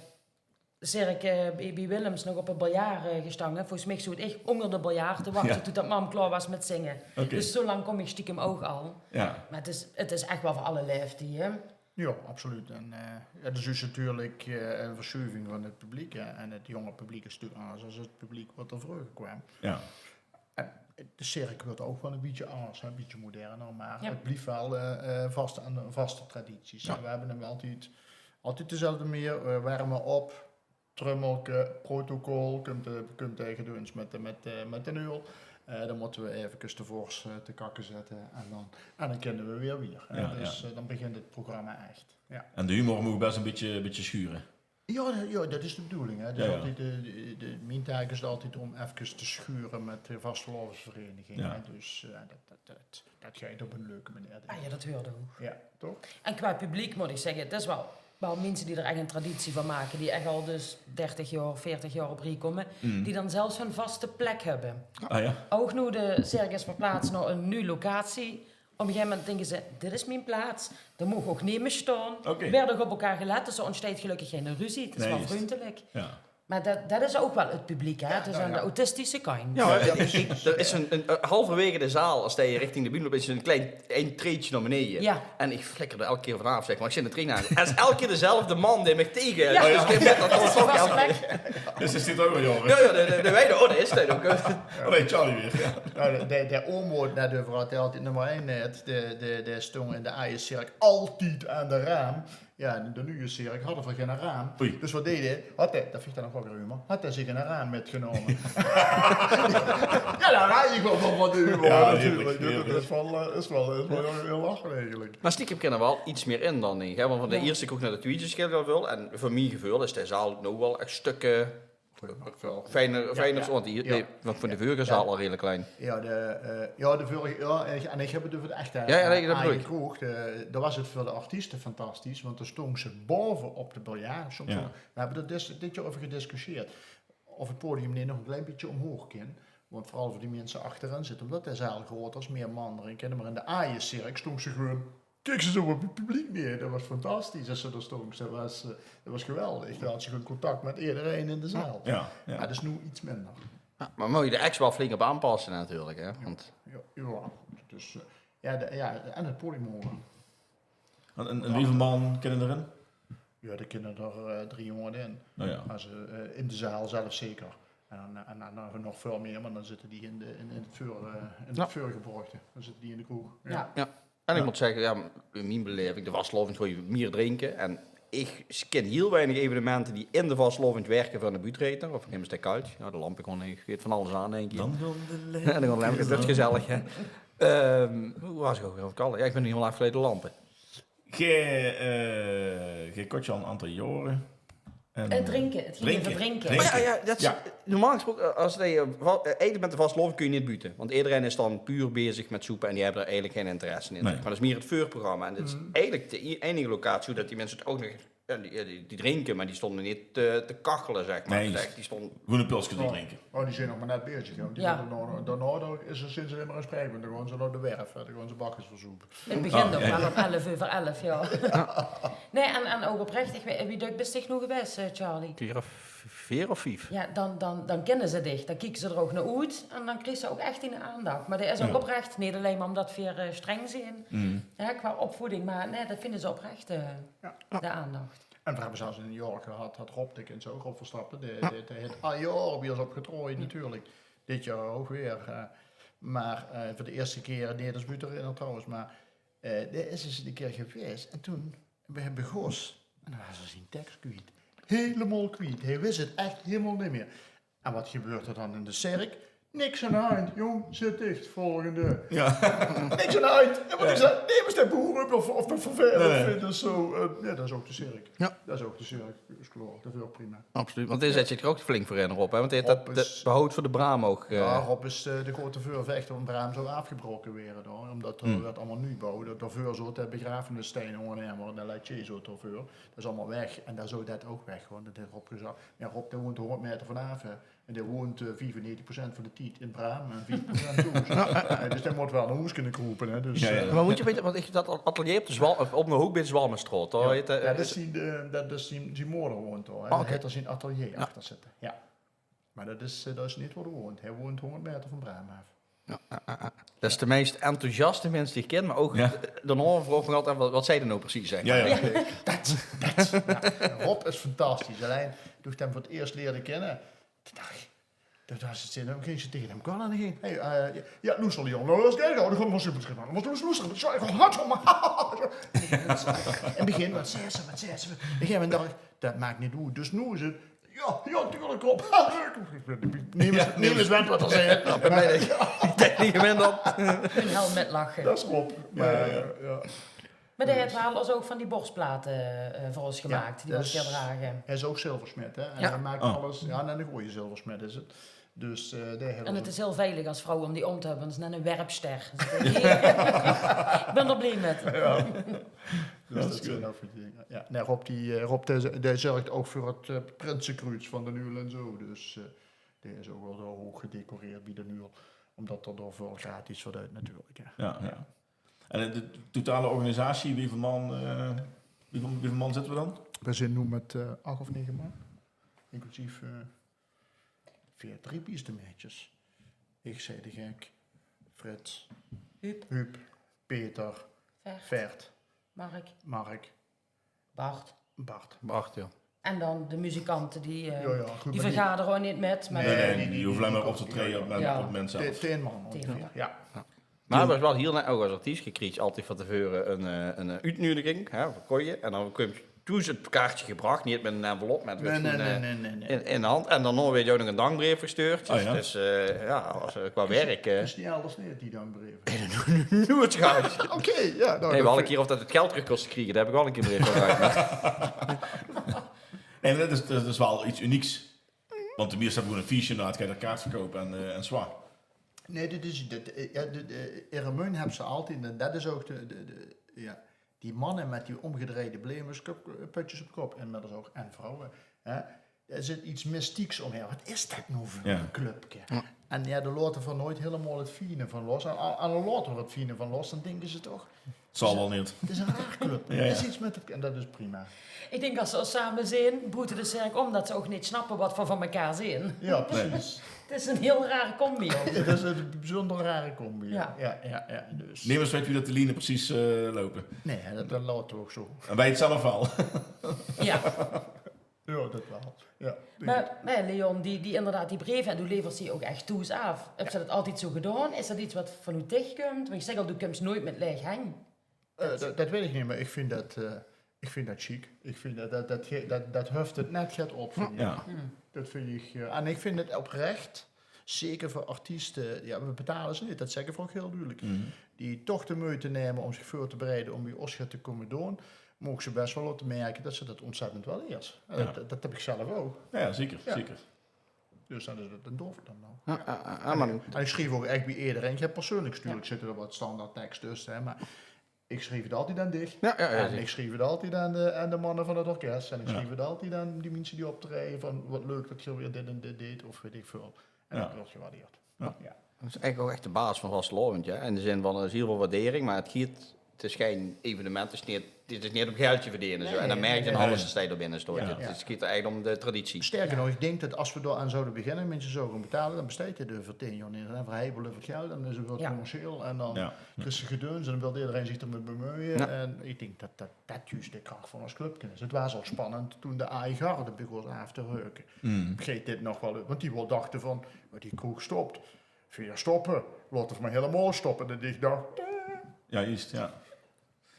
cirk, eh, bie, bie Willems nog op 't biljart, eh, gestange. Volges mich zoot ich ónger de biljart te wachte tot det mam klaor waas mit zinge. Oké. Dus zoe lang kóm ich stiekem ouch al. Ja. Mer 't is, 't is ech waal veur alle laeftiede, hè. Ja, absoluut. En, eh, ja, dus is natuurlik, eh, ein verschuuving van 't publiek, hè. En 't jónge publiek is natuurlik angers es 't publiek waat d'r vreuger kwaam. Ja. En De cirk weurt ouch waal e bietje angers, hè, e bietje moderner, mer 't blief waal, eh, eh, vaste, aan de vaste tradities. Jao. En we höbbe 'm altied, altied dezelfde meneer, eh, werme op, trummelke, protocol, kump, eh, kump 'r gedoe ins mit de, mit de, mit de neul. Eh, dan mótte we efkes de vors, eh, te kakke zètte en dan, en dan kinne we weer wiejer, hè. Jao, dus, eh, dan begint 't programma ech. Jao. En de humor moog bès e bietje, bietje sjuure. Jao, dat, jao, dat is de bedoeling, hè. Dus altied, eh, de, de, mien taak is 't altied óm efkes te sjuure mit de vastelaovesvereniging, hè. Dus, eh, dat, dat, dat, dat geit op 'n leuke meneer, dink ich. Ah jao, dat huurt ouch. Jao, toch? En qua publiek mót ich zègke, 't is waal, waal minse die d'r ech 'n traditie van make, die ech al dus dertig jaor, veertig jaor op rie kómme, die dan zelfs hun vaste plek höbbe. Ah jao. Ouch noe de cirk is verplaats nao 'n nuuj locatie, op e gegaeve moment dinke ze: "Dit is mien plaats." Dao moog ouch nemes staon. Oké. Waert ouch op elkaar gelet, dus d'r óntsteit gelökkig gein ruzie. 't Is waal vrundelik. Jao. Mer det, det is ouch waal 't publiek, hè? Dus aan de autistische kantj. Jao, ich, ich, d'r is ein, ein, halverwaege de zaal, es det se richting de bühne löps, is ein klein, ein treedje nao beneje. Jao. En ich flikker d'r elke kier vanaaf, zeg mer. Ich zeen de trein aan. 't Is elke kier dezelfde man dae mich tege... Jao. Dus ich höb det toch... Dus is dit ouch waal jaomer? Jao, jao, de, de, de wiede, oh, dao is 'r ouch. Oh nae, Charlie weer. Jao. Nou, de, de, de oom wo 't net euver had, dae altied nummer ein, eh, de, de, dae stóng in de Aejescirk altied aan de raam. Jao, in de nuje cirk hadde v'r gein raam. Oei. Dus wat deej 'r? Had 'r, dat vin ich dan nog waal weer humor, had 'r zich ein raam mitgenómme. Jao, dao haaj ich waal van, van de humor natuurlik. Jao, dat is waal, eh, is waal, is waal hiel, hiel lache eigelik. Mer stiekem kin d'r waal get mier in dan, dink ich, hè? Want van de ierste kroeg nao de twiede scheelt waal väöl. En veur mien geveul is de zaal noe waal ech stökke fijner, fijner, want die, die, want van de vörige zaal al redelik klein. Jao, de, eh, jao, de vörige, jao, en ich, en ich höb 't euver de echte, jao, jao, eh, dat bedoel ich. Aeje kroeg. De, dao waas 't veur de artieste fantastisch, want dao stóng ze baove op de biljart. Soms wel. We höbbe d'r dit, dit jaor euver gediscussieerd of 't podium neet nog e klein bietje ómhoeg kin. Want veural veur die minse achterin zitte, ómdat de zaal groter is, mier man d'rin kinne. Mer in de Aejescirk stóng ze gewoon Kiek ins op 't publiek neer, dat waas fantastisch es ze dao stóng. Dat waas, eh, dat waas geweldig. Dao had ze gewoon contact mit ederein in de zaal. Jao, jao. Jao, dat is noe get minder. Jao, mer mót se d'r ech waal flink op aanpasse natuurlik, hè? Want jao, jao. Dus, eh, jao, de, jao, en 't podium hoge. En, en, en wieväöl man kinne d'r in? Jao, d'r kinne d'r, eh, driehóngerd in. Nou jao. Mer ze, eh, in de zaal zelf zeker. En dan, eh, en dan nog, nog väöl mier, mer dan zitte die in de, in, in 't veur, eh, in 't veurgebouw. Dan zitte die in de kroeg. Jao. Jao. En ich mót zègke, jao, in mien belaeving, de vastelaovend gaon se mier drinke. En ich kin hiel weinig evenemente die in de vastelaovend wirke veur 'ne buuttereedner. Of nemes de kuit. Jao, de lampe gaon, ich weit van alles aan in ein kier. Dan gaon de lampe. En dan gaon de lampe, dat is gezellig, hè. Ehm, wo waas ich ouch weer aan 't kalle? Jao, ich bön hielemaol aafgeleid door de lampe. Geer, eh, geer kótj al 'n aantal jaore. En eh, drinke, 't ging euver drinke. Drinke. Mer jao, jao, dat is, normaal gesproke, eh, es se, eh, va-, eh, eindigs mit de vastelaovend, kóns se neet boete. Want ederein is dan puur bezig mit zoepe en die höbbe d'r eigelik gein interesse in. Nae. Mer dat is mier 't veurprogramma. En dit is eigelik de i-, einige locatie wo dat die minse 't ouch nog, jao, die, die, die drinke, mer die stónge neet te, te kachele, zeg mer. Nae, juust. Die stónge gewoon e pilske te drinke. Oh, die zeen nog mer net bezig, jao. Die gaon daonao, daonao, dao is 't sinds allein mer in Spreibuik. Dan gaon ze nao de werf, hè. Dan gaon ze bakkes verzoepe. 't Begint ouch waal óm elf euver elf, jao. Nae, en, en ouch oprech, ich weit, wie dök bis dich noe gewaes, eh, Charlie? Veer of, veer of vief. Jao, dan, dan, dan kinne ze dich. Dan kieke ze d'r ouch nao oet. En dan kriegs se ouch ech dien aandach. Mer dat is ouch oprech, neet allein mer ómdat veer, eh, streng zeen, hè, qua opvoeding. Mer nae, dat vinde ze oprech, eh, de aandach. En veer höbbe zelfs ein jaor gehad, had Rob, de kins se ouch, Rob Verstappen, dae, dae, dae haet al jaore bie ós opgetraoje natuurlik. Dit jaor ouch weer, eh, mer, eh, veur de ierste kier, nae, dat is buuttereedner trouwens, mer, eh, dae is ins eine kier gewaes en toen, we höbbe begós, en dan waas 'r zien teks kwiet. Hielemaol kwiet. Hae wis 't ech hielemaol neet mier. En wat gebeurt d'r dan in de cirk? Niks aan de hand, jóng, zit dicht, volgende. Jao. Niks aan de hand. En wat is dat? Nae, mer is dat beroerd of, of dat vervelend vindt, dus zo, eh, jao, dat is ouch de cirk. Jao. Dat is ouch de cirk. Is klaor, dat is ouch prima. Absoluut, want dae zèt zich d'r ouch flink veur in, Rob, hè? Want dae haet dat, de, behoud veur de braam ouch, eh. Jao, Rob is, eh, de groete veurvechter van Braam zou aafgebraoke waere, huur. Ómdat d'r, weurt allemaol nuujbouw. Dat, daoveur zoot de begrafenisstein ónger häöm, de laitier zoot daoveur. Dat is allemaol weg. En dao zou dat ouch weg, want dat haet Rob gezag. Jao, Rob, dae woont hóngerd maeter vanaaf, hè. En dae woont, eh, viefennegentig procent van de tied in Braam en vief procent thoes. Eh, dus dae mót waal nao hoes kinne kroepe, hè. Dus, jao, jao. Eh, mer mót se weite, want ich, dat atelier op de Zwal-, op, op de hook bie de Zwalmenstraot, dao haet, eh, dat is zien, eh, dat is zien, zien moder woont dao, hè. Oh, oké. Dao haet 'r zien atelier achter zitte, jao. Mer dat is, eh, dat is neet wo d'r woont. Hae woont hóngerd maeter van Braam aaf. Jao, jao, jao, jao. Dat is de meis enthousiaste mins die ich kin, mer ouch, eh, daonao vraog ich mich altied aaf, wat, wat zag 'r noe precies, zeg mer. Jao, jao. Dat, dat, jao. Rob is fantastisch. Allein, toen ich 'm veur 't iers leerde kinne, toen dach ich, Dat waas 't zin, dan ging ze tege häöm kalle aan de ging. Hey, eh, ja, ja, loester, jóng. Nou, dat is gek, dan gaan we super gaan. Loester, loester, loester. Zo, ik had hem. In 't begin, wat zei ze, wat zei ze? Ik heb dacht, dat maakt niet uit. Dus nu is het, ja, ja, natuurlijk, klopt. Neem eens, neem eens wat er zei. Dat ben ik. Ik denk niet gewend op. Hun hel met lachen. Dat is Rob. Maar, ja. Maar die heeft wel ons ook van die borstplaten eh, voor ons gemaakt, die Ja, was dat gedragen. Hij is ook zilversmid, hè? En Ja. hij maakt Oh. alles. Ja, en een goede zilversmid is het. Dus eh die hebben En het we- is heel veilig als vrouw om die om te hebben, want het is net een werpster. Dus ik ben er blij met. Dus dat zijn ook van die dingen. Ja. Nee, Rob, die, eh, Rob die, die zorgt ook voor het eh, prinsenkruid van de Nuul en zo. Dus eh die is ook wel zo hoog gedecoreerd bij de Nuul. Omdat er door veel gratis wordt uit natuurlijk. Hè. Ja, ja. En de totale organisatie, wie veel man, eh, wie veel, wie veel man zitten we dan? We zijn nu met eh, acht of negen man. Inclusief eh veer drie piestemeidjes. Ik zei de gek, Frits, Huub, Huub, Peter, Vert, Vert, Mark, Mark, Bart. Bart. Bart, ja. En dan de muzikanten, die, eh, Ja, ja, goed, die maar vergaderen gewoon niet met. Maar Nee, nee, die- die, die- hoeven alleen maar die- op te treden op, Ja. op mensen Tien, zelf. tien man ongeveer. Ja. Maar het was wel heel net, ook als artiest, je kreeg altijd van tevoren een, eh, een eh, uitnodiging, hè, voor kooien. En dan kwam toen ze het kaartje gebracht, niet met een envelop, met Nee, nee, gewoon, nee, eh, nee, nee, nee. In, in de hand. En daarna werd je ook nog een dankbreef verstuurd. Dus, Oh, ja. dus eh, ja, als, eh, qua werk. eh, Is die elders niet, die dankbreven? Nooit gehad. Oké, ja. Nou, Nee, dat wel een vind- keer of dat het geld terug kost te krijgen, daar heb ik wel een keer een breef van gehad. Nee, maar dat is, dat is wel iets unieks. Want de meeste hebben gewoon een feestje, nou, het gaat er kaart verkopen en, eh en zwaar. Nee, dit is, dit, eh, ja, de, de, Eremon hebben ze altijd, en dat is ook de, de, de, ja, die mannen met die omgedreide blemersputjes op de kop, inmiddels ook, en vrouwen, hè, er zit iets mystieks omheen. Wat is dat nou voor Ja. een clubje? En ja, daar laten we nooit helemaal het fijne van los. En, en dan laten we het fijne van los, dan denken ze toch, Het zal wel niet. het is een raar club. Ja, ja. Er is iets met het, en dat is prima. Ik denk als ze ons samen zien, boeten de cirk om, dat ze ook niet snappen wat we van elkaar zien. Ja, precies. Het is een heel rare combi. Het is een bijzonder rare combi. Ja, Ja. ja, ja, ja, dus. Neem eens weet wie dat de lijnen precies eh, lopen. Nee, dat, dat laten we ook zo. En wij het zelf wel. Ja. Ja, dat wel. Ja, denk ik. Maar, maar Leon, die, die inderdaad die brieven, en doe levert die ook echt thuis af. Heb je dat altijd zo gedaan? Is dat iets wat vanuit dich komt? Want je zegt al, doe komt nooit met leeg heng. Eh, dat, dat weet ik niet, maar ik vind dat, eh, ik vind dat chic. Ik vind dat, dat, dat, ge- dat, dat heft het net get op, vind ik. Ja. Dat vind ik, eh, en ik vind het oprecht, zeker voor artiesten, ja, we betalen ze niet, dat zeggen we ook heel duidelijk, die toch de moeite nemen om zich voor te bereiden om bij Oscar te komen doen, mogen ze best wel laten merken dat ze dat ontzettend wel eert. En Ja. dat, dat heb ik zelf ook. Ja, ja, zeker. Ja. zeker. Dus dan is het een doof dan wel. Ja, ja, ja, maar En ik schreef ook echt bij iedereen. Ik heb persoonlijk, natuurlijk zitten er wat standaard teksten tussen, hè, maar ik schreef het altijd aan dich. Ja, ja, ja, En zeker. Ik schreef het altijd aan de, aan de mannen van het orkest. En ik Ja. schreef het altijd aan die mensen die optreden van wat leuk dat je weer dit en dit deed of weet ik veel. En Ja. dat wordt gewaardeerd. Ja. Dat is eigenlijk ook echt de baas van vastelaovend, ja. In de zin van, er is heel veel waardering, maar het, giet, het is geen evenement, het is niet, dit is niet om geldje verdienen. Zo. En dan merk je aan alles dat je er binnen stort. Ja. Het, het schiet er echt om de traditie. Sterker nog, ik denk dat als we daar aan zouden beginnen, mensen zouden gaan betalen, dan besteedt het over tien jaar niet. En verhebelen over het geld, dan is het wel Ja. commercieel en dan Ja. krijg je gedeuns en dan wil iedereen zich ermee bemoeien. Ja. En ik denk dat, dat dat juist de kracht van ons clubje is. Het was al spannend toen de A I Garde begon af te reuken. Vergeet dit nog wel, want die wel dachten van, "Oh, die kroeg stopt. Via stoppen, laten we maar helemaal stoppen." En ik dacht, Ja, juist, ja.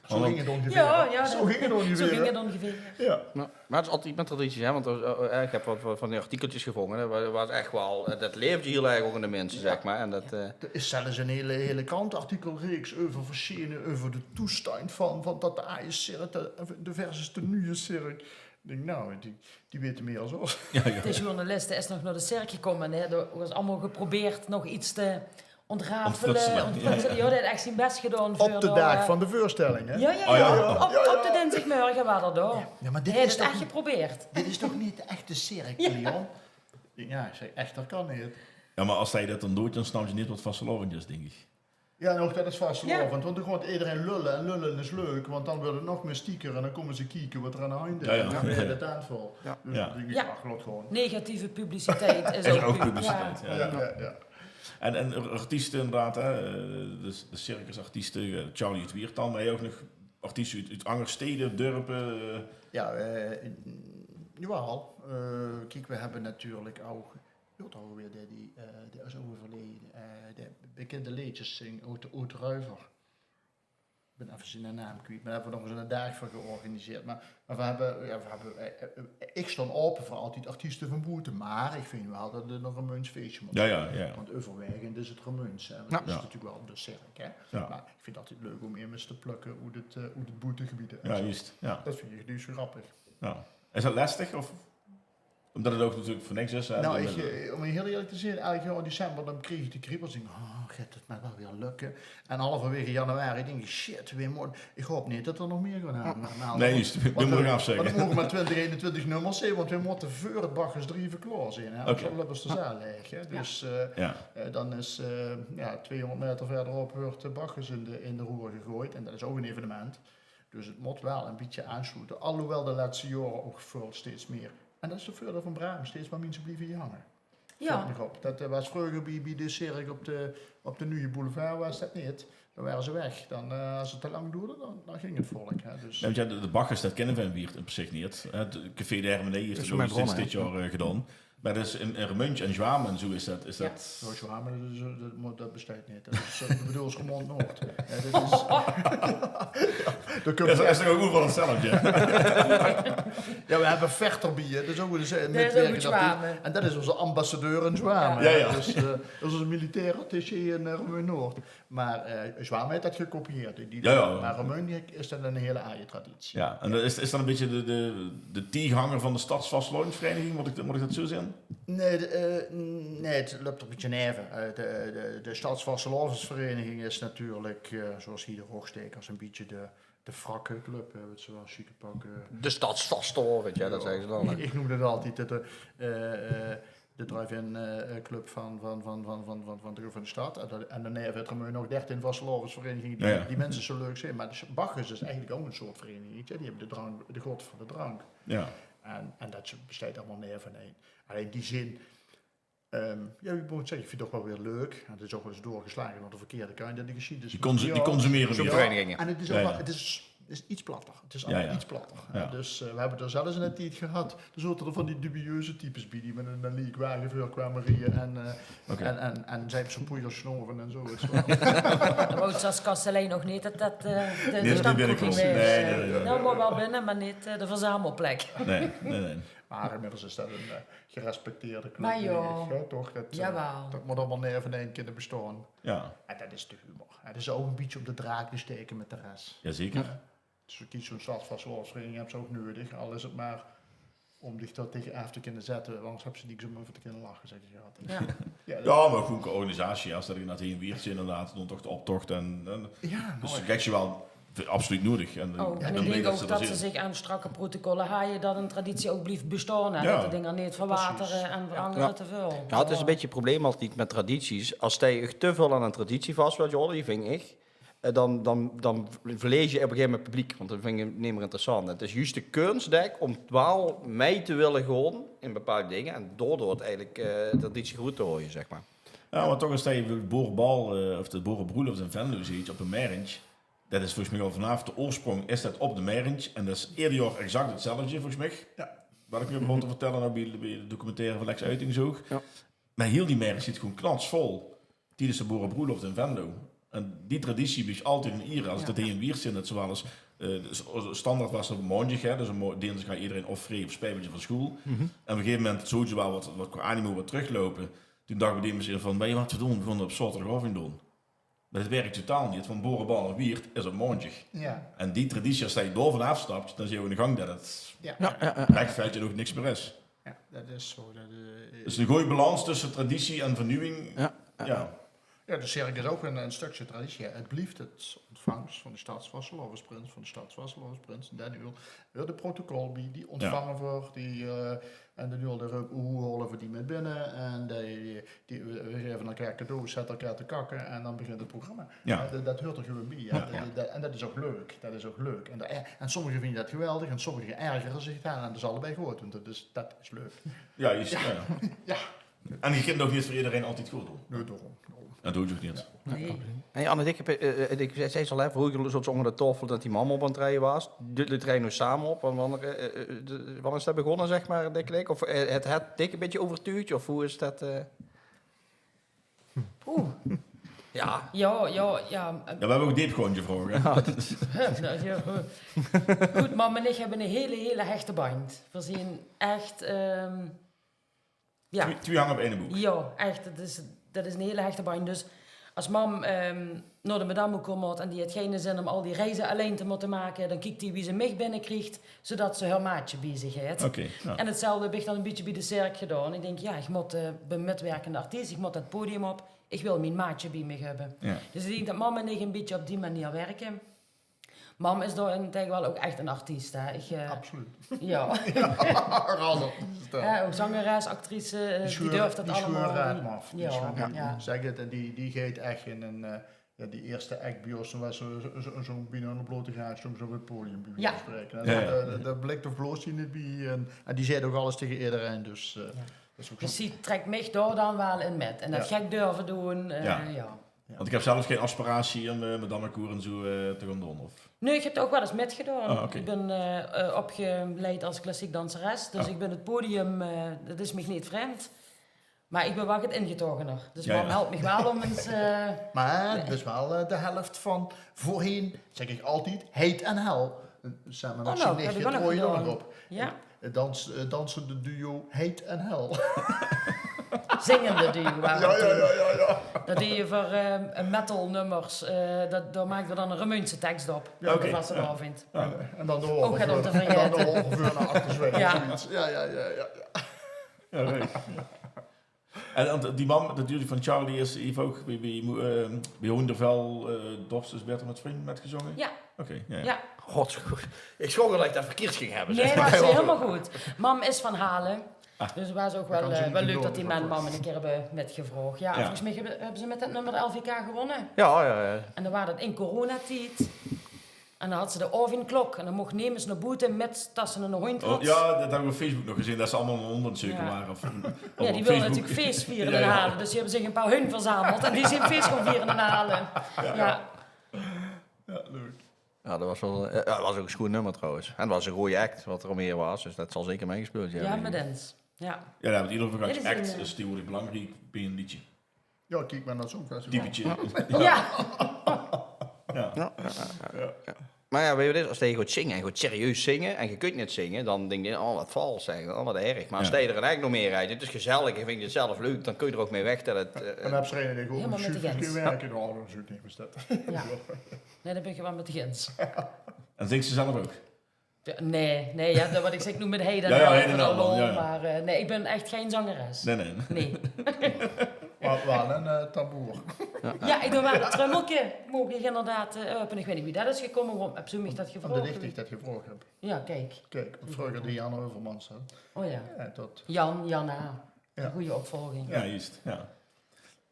zo ging het ongeveer. Ja, ja, zo dat- ging het ongeveer. Zo ging hè? het ongeveer. Ja. Ja, maar het is altijd met tradities, hè, want er, eh, ik heb wat, wat van die artikeltjes gevonden. Hè, waar, waar is echt wel, eh, dat leeft heel erg ook in de mensen, zeg maar. En dat, eh, Er is zelfs een hele, hele krantenartikelreeks over verschenen, over de toestand van, van dat de A I Cirk, de, de versus de nieuwe Cirk. Ik denk, nou, die, die weten meer als ons. De journalist is nog naar de cirk gekomen en hij heeft allemaal geprobeerd nog iets te ontrafelen. Ontfutselen, Ontfutselen. Ja, hij heeft echt zijn best gedaan. Op de daag van de voorstelling, hè? Ja, ja, Oh, ja. ja. Op, op de dinsdagmorgen waren we er. Ja, maar dit Hij is heeft het toch echt geprobeerd. Dit is toch niet de echte cirk, Leon? Ja, ik zeg, echter kan niet. Ja, maar als hij dat dan doet, dan snap je niet wat vastelaovend is, denk ik. Ja, nog dat is vastelaovend, want dan gaat iedereen lullen en lullen is leuk, want dan wordt het nog mystiker en dan komen ze kijken wat er aan de hand is. Ja, ja. En dan weer de tent vol. Ja. Dus Ja. dan denk ik, Ja. ach, laat gewoon. Negatieve publiciteit is, Is ook, ook goed. publiciteit, Ja. ja. Ja, ja, ja. En, en artiesten inderdaad, hè, eh, de, de circusartiesten, eh, Charlie het Wieert dan, maar je ook nog artiesten uit, uit andere steden, dorpen. eh. Ja, eh, jawel. Eh, kijk, we hebben natuurlijk ook Jao, toch weer die, die, eh, die is euverleje. Eh, de bekinde leedjes zing oet, oet Ruiver. Ik bin effe zien naam kwiet, maar dao hebbe we nog ens 'ne daag veur georganiseerd. Maar, maar we hebbe, jao, we hebbe, eh, eh, ik staon aope veur altied artieste van boete, maar ik vind wel det 't nog e Remunjs feesje mót zien. Want euverwaegend is 't Remunjs, hè. Want 't is natuurlik wel de cirk, hè. Maar ik vind 't altied leuk om emes te plukke oet 't, eh, oet 't boetegebied. Det vind ik dus grappig. Is det lestig? Of? Omdet 't ouch natuurlik veur niks is, hè? Nou, ik, eh, om hiel eerlik te zien, elk jaor in december, dan krieg ik de kriebels. Dink, oh, geit 't maar wel weer lukke. En halverwaege januari dink ik, shit, weer mooi. Ik haop neet det er nog meer gaon aanmelde. Nae, juust. We mótte nog aafzegke. Want er moge maar twintig eenentwintig nummers zien, want we mótte veur 't Bacchus drie klaor zien, hè. Anders loopt de zaal laeg, hè. Dus, eh, eh, dan is, eh, jao, tweehonderd meter verderop weurt de Bacchus in de, in de Roer gegoeid. En det is ouch 'n evenement. Dus 't mót wel e bietje aansloete. Alhoewel de lètste jaore ouch väöl steeds meer. En det is 't veurdeil van Braam. Steeds maar minse blieve hie hange. Velt mich op. Det, eh, waas vreuger bie, bie de cirk op de, op de Nuuje Boulevard waas det neet. Dan wore ze weg. Dan, eh, as 't te lang doerde, dan, dan ging 't volk, hè. Dus... Jao, want jao, de, de Bacchus, det kinne veer in Wieërt op zich neet. Hè, 't Café de Hermenie haet 't ouch sinds dit jaor, eh, gedaon. Maar det is in, in Remunj en Zjwame en zoe is det, is det... Jao, Zjwame, det is, eh, det mót, det besteit neet. Det is, eh, ik bedoel, is Remunj Noord. Jao, det is... Jao, det is toch ouch overal 'tzelfde, hè? Jao, we hebbe Verter bie, hè. Det is ouch 'ne, eh, netwerk. En det is ózze ambassadeur in Zjwame. Jao, jao. Dus, eh, det is ózze militair attaché in, eh, Remunj Noord. Maar, eh, Zjwame haet det gekopieerd. Die, maar Remunj is det 'n hele aaie traditie. Jao, en det is, is dan e bietje de, de, de tieëhanger van de Stadsvastelaovesvereniging, mót ik, mót ik det zoe zeen? Nae, de, eh, nae, 't löp d'r e bietje neve. Eh, de, de, de Stadsvastelaovesvereniging is natuurlik, eh, zoeas hie de Rogstaekers, e bietje de, de frakke club, hè, wèt ze wel, sjieke pakke. De Stadsvastelaovend, jao, det zègke ze dan, hè. Ik, ik neum det altied de, eh, eh, de drive-in, eh, club van, van, van de, van de stad. En, en daoneve haet Remunj nog dertien vastelaovesvereniginge die, die minstens zoe leuk zeen. Maar de Bacchus is eigelik ouch 'n soort vereniginge, hè. Die hebbe de drank, de god van de drank. Jao. En, en det besteit allemaol nevenein. Allein die zin, ehm, jao, wie mót ik zègke, ik vind 't toch wel weer leuk. En 't is ouch wel ens doorgeslage nao de verkeerde kantj in de gesjiedenis. Die cons-, die consumere zoe'n vereniginge. En 't is ouch wel, 't is, is iets platter. 't Is allemaol iets platter. Jao. Dus, eh, we hebbe d'r zelfs in de tied gehad, d'r zote d'r van die dubieuze types bie die mit 'n, 'n liek wage veur kwame rieje en, eh, en, en, en Zeepse poeier snove en zoe, wèt se wel. Dan wou 't as kastelein nog neet det det, eh, de, de stamkroeg is. Nae, nae, nae. Nou, maar wel binne, maar neet, eh, de verzamelplek. Nae, nae, nae. Maar inmiddels is det 'n, eh, gerespecteerde club, dink ik, hè, toch? Det, eh, det mót allemaol nevenein kinne bestaon. Jao. En det is de humor. En 't is ouch e bietje op de draak te staeke mit de res. Jao, zeker. Dus kiek, zoe'n stadsvastelaovesvereiniging hebs se ouch neudig, al is 't maar óm dich dao taenge aaf te kinne zètte, want angers hebs se niks óm euver te kinne lache, zègk ich altied. Jao. Jao, det is... Jao, maar good, 'n organisatie, as det inderdaad hie in Wieërt inderdaad, dan toch de optocht en, en dus det is wel absoluut neudig. En ik dink ouch det ze zich aan strakke protocolle haje, det 'n traditie ouch blief bestaon, hè, det de dinger neet verwatere en verangere te väöl. Jao, 't is e bietje e probleem altied mit tradities. As se dich te väöl aan 'n traditie vas wils haoje, die ving ich, eh, dan, dan, dan verlees se op e gegaeve moment publiek, want dan vinge ze 't neet mier interessant. 't Is juust de kuns, dink ik, óm waal mei te wille gaon in bepaald dinger en daodoor 't eigelik, eh, traditie good te haoje, zeg maar. Jao, maar toch, as se de boerebal, eh, of de boerebroelof in Venlo zuus op de Merrentj, det is volges mich al vanaaf de oorsprong is det op de Merrentj en det is eder jaor exact 'tzelfde, volges mich. Jao. Wat ik noe begon te vertelle, ouch bie, bie de documentaire van Lex Uiting zoog. Jao. Maar hiel die Merrentj zit gewoen knatsvol tiedes de boerebroelof in Venlo. En die traditie blief altied in iere. As ik det hie in Wieërt zeen, det ze wel ens, eh, s-, standaard waas 't op 'n maondjig, hè, dus 'n mo-, dinsdig haw ederein of vrie of spijbeltje van schoel. En op e gegaeve moment zoog ze wel wat, wat qua animo wat trökloupe. Toen dach ik bie die minse van, weit geer wat veer doon? Veer gaon 't op zaoterdigaovendj doon. Maar det werk totaal neet, want boerebal in Wieërt is op maondjig. Jao. En die traditie, as se dao vanaaf staps, dan zuus se in de gank det 't wegvèltj en ouch niks mier is. Jao, det is zoe. Det, eh, dus 'n gooj balans tösse traditie en vernuujing. Jao, jao. Jao, de cirk is ouch 'n, 'n stökske traditie. 't Blief 't ontvangs van de stadsvastelaovesprins, van de stadsvastelaovesprins. En dan noe weer de protocol bie, die ontvange veur, die, eh, en dan noe al de reup oehoole veur die mit binne. En die, die, we, we gaeve elkaar cadeaus, zètte elkaar te kakke en dan begint 't programma. Jao. Hè, det, det huurt d'r gewoen bie, hè. Jao. Det, det, en det is ouch leuk. Det is ouch leuk. En, de, en sommige vinje det geweldig en sommige ergere zich daan. En det is allebei good, want det is, det is leuk. Jao, juust, jao. Jao. En geer kint 't ouch neet veur ederein altied good doon. Nae, daorum. Det doot geer ouch neet. Nae. Hey, Anne, ich höb, eh, eh, ich zag, zag al effe, vreuger zoot ze ónger de taofel det die mam op aan 't rieje waas. Doot, doot geer noe same op? En wanneer, eh, eh, eh, de, wanneer is det begós, zeg maar, de klik? Of, eh, haet, haet dich ein bietje euvertuug? Of wie is det, eh? Oeh. Ja. Ja, ja, ja. Ja, veer höbbe ouch deepgaonde vraoge. Hup, nou, ja, hup. Good, mam en ich höbbe ein hele, hele hechte band. Veer zeen ech, ehm, ja. Twie, twie hange op eine boek. Ja, ech. Det is, det is ein hele hechte band. Dus es mam, ehm, nao de madammekoer mót en die haet geine zin óm al die reize allein te mótte make, dan kiek die wie ze mich binnekrieg, zoedet ze häör maatje bie zich haet. Oké, ja. En 'tzelfde höb ich dan ein bietje bie de cirk gedaon. Ich dink, ja, ich mót, eh, ich bön mitwerkende artiest, ich mót det podium op, ich wil mien maatje bie mich höbbe. Ja. Dus ich dink det mam en ich ein bietje op die manier wirke. Mam is dao-in tege waal ouch ech ein artiest, hè. Ich, eh, Absoluut. Ja. Ja, razend. Ja, ouch zangeres, actrice, eh, die durf det allemaol. Die sjeure 't maf. Die sjeure 't. Ja. Zèk 't, en die, die geit ech in ein, eh, ja, die ierste act bie ós, toen waas ze zo, zo, zo bienao aan de blote gaas, stóng ze op 't podium, bie wieze van spraeke. Ja. Det, det, det blik of bloos die neet bie. En, en die zaet ouch alles tege ederein, dus, eh, det is ouch zo. Dus die trèk mich dao dan waal in mit. En det gek durve doon, eh, ja. Want ich höb zelf gein aspiratie óm, eh, madammekoer en zo, eh, te gaon doon, of? Nae, ich höb dao ouch waal ins mitgedaon. Ah, oké. Ich bön, eh, eh, opgeleid es klassiek danseres, dus ich bön 't podium, eh, det is mich neet vreemd. Mer ich bön waal get ingetogener. Dus mam help mich waal óm ins, eh, Mer det is waal, eh, de helf van veurheen, zèk ich altied, Heit en Hel. Same mit Sinead Getrooij dao nog op. Ja. 't Dans-, 't dansende duo Heit en Hel. Zingende duo ware we toen. Ja, ja, ja. Det deje veur, eh, metalnummers. Eh, det, dao maakde v'r dan ein Remunjse teks op. Ja, oké. Op de vastelaovend. Ja. En dan de oge veur, en dan de oge veur nao achter zwaeje, zoeiets. Ja, ja, ja, ja. Ja, leuk. En, en die mam, det duo van Charlie, is, haet ouch bie, bie, eh, bie Hoendervel, eh, Dorst is baeter es mit vrunj mitgezónge? Ja. Oké, ja, ja. Ja. God, ich sjrok det ich det verkierd ging höbbe, zeg maar. Nae, det is hielemaol good. Mam is van Hale. Ah. Dus 't waas ouch waal, eh, waal leuk det die mam ein kier höbbe mitgevraog. Ja, volges mich höbbe, höbbe ze mit det nummer de L V K gewónne. Ja, ja, ja. En dan waas det in coronatied. En dan haw ze de aovendklok en dan moch nemes nao boete mits det ze eine hóndj haw. Oh, ja, det höb ich op Facebook nog gezeen, det ze allemaol eine hóndj aan 't zeuke wore. Of, ja, die wille natuurlik fees viere in Hale, dus die höbbe zich ein paar hóndj verzameld en die zeen fees gaon viere in Hale. Ja. Ja, leuk. Ja, det waas waal, ja, det waas ouch ein sjoean nummer trouwens. En 't waas ein gooj act waat d'r ómhaer waas, dus det zal zeker mitgespeuld höbbe. Ja, mit ins. Ja. Ja, det höbbe v'r in eder geval. Act is tegenwoordig belangriek bie ein leedje. Ja, kiek mer nao zoe'n festival. Typetje. Ja. Ja. Ja, ja, ja, ja. Mer ja, weit geer waat 't is, es geer gaot zinge en gaot serieus zinge en geer kint neet zinge, dan dink geer, oh, waat vals, zeg, oh, waat erg. Mer es geer d'r ein act nao ómhaer haet, 't is gezellig, geer vingt 't zelf leuk, dan kint geer d'r ouch mei weg det 't, eh, en dan höbs se eine dae gewoen sjuuf geit wirke, oh, det is ouch neet bestaon. Ja. Nae, dao bön ich waal mit dich ins. En zings se zelf ouch? Ja, nae, nae, ja, det waat ich zèk, noem 't Heit en Hel, ja, ja, veur de lol, ja, ja. Mer, eh, nae, ich bön ech gein zangeres. Nae, nae. Nae. Mer waal ein, eh, tamboer. Ja, ich doon waal 't trummelke. Moge ich inderdaad, eh, ope. Ich weit neet wie det is gekómme, waorum höbs doe mich det gevraog? Ómdet ich dich det gevraog höb. Ja, kiek. Kiek, waat vreuger de Jan Heuvelmans, hè. Oh ja. Ja, det. Jan, Jan A. Ja. Ein gooj opvolging. Ja, juust, ja.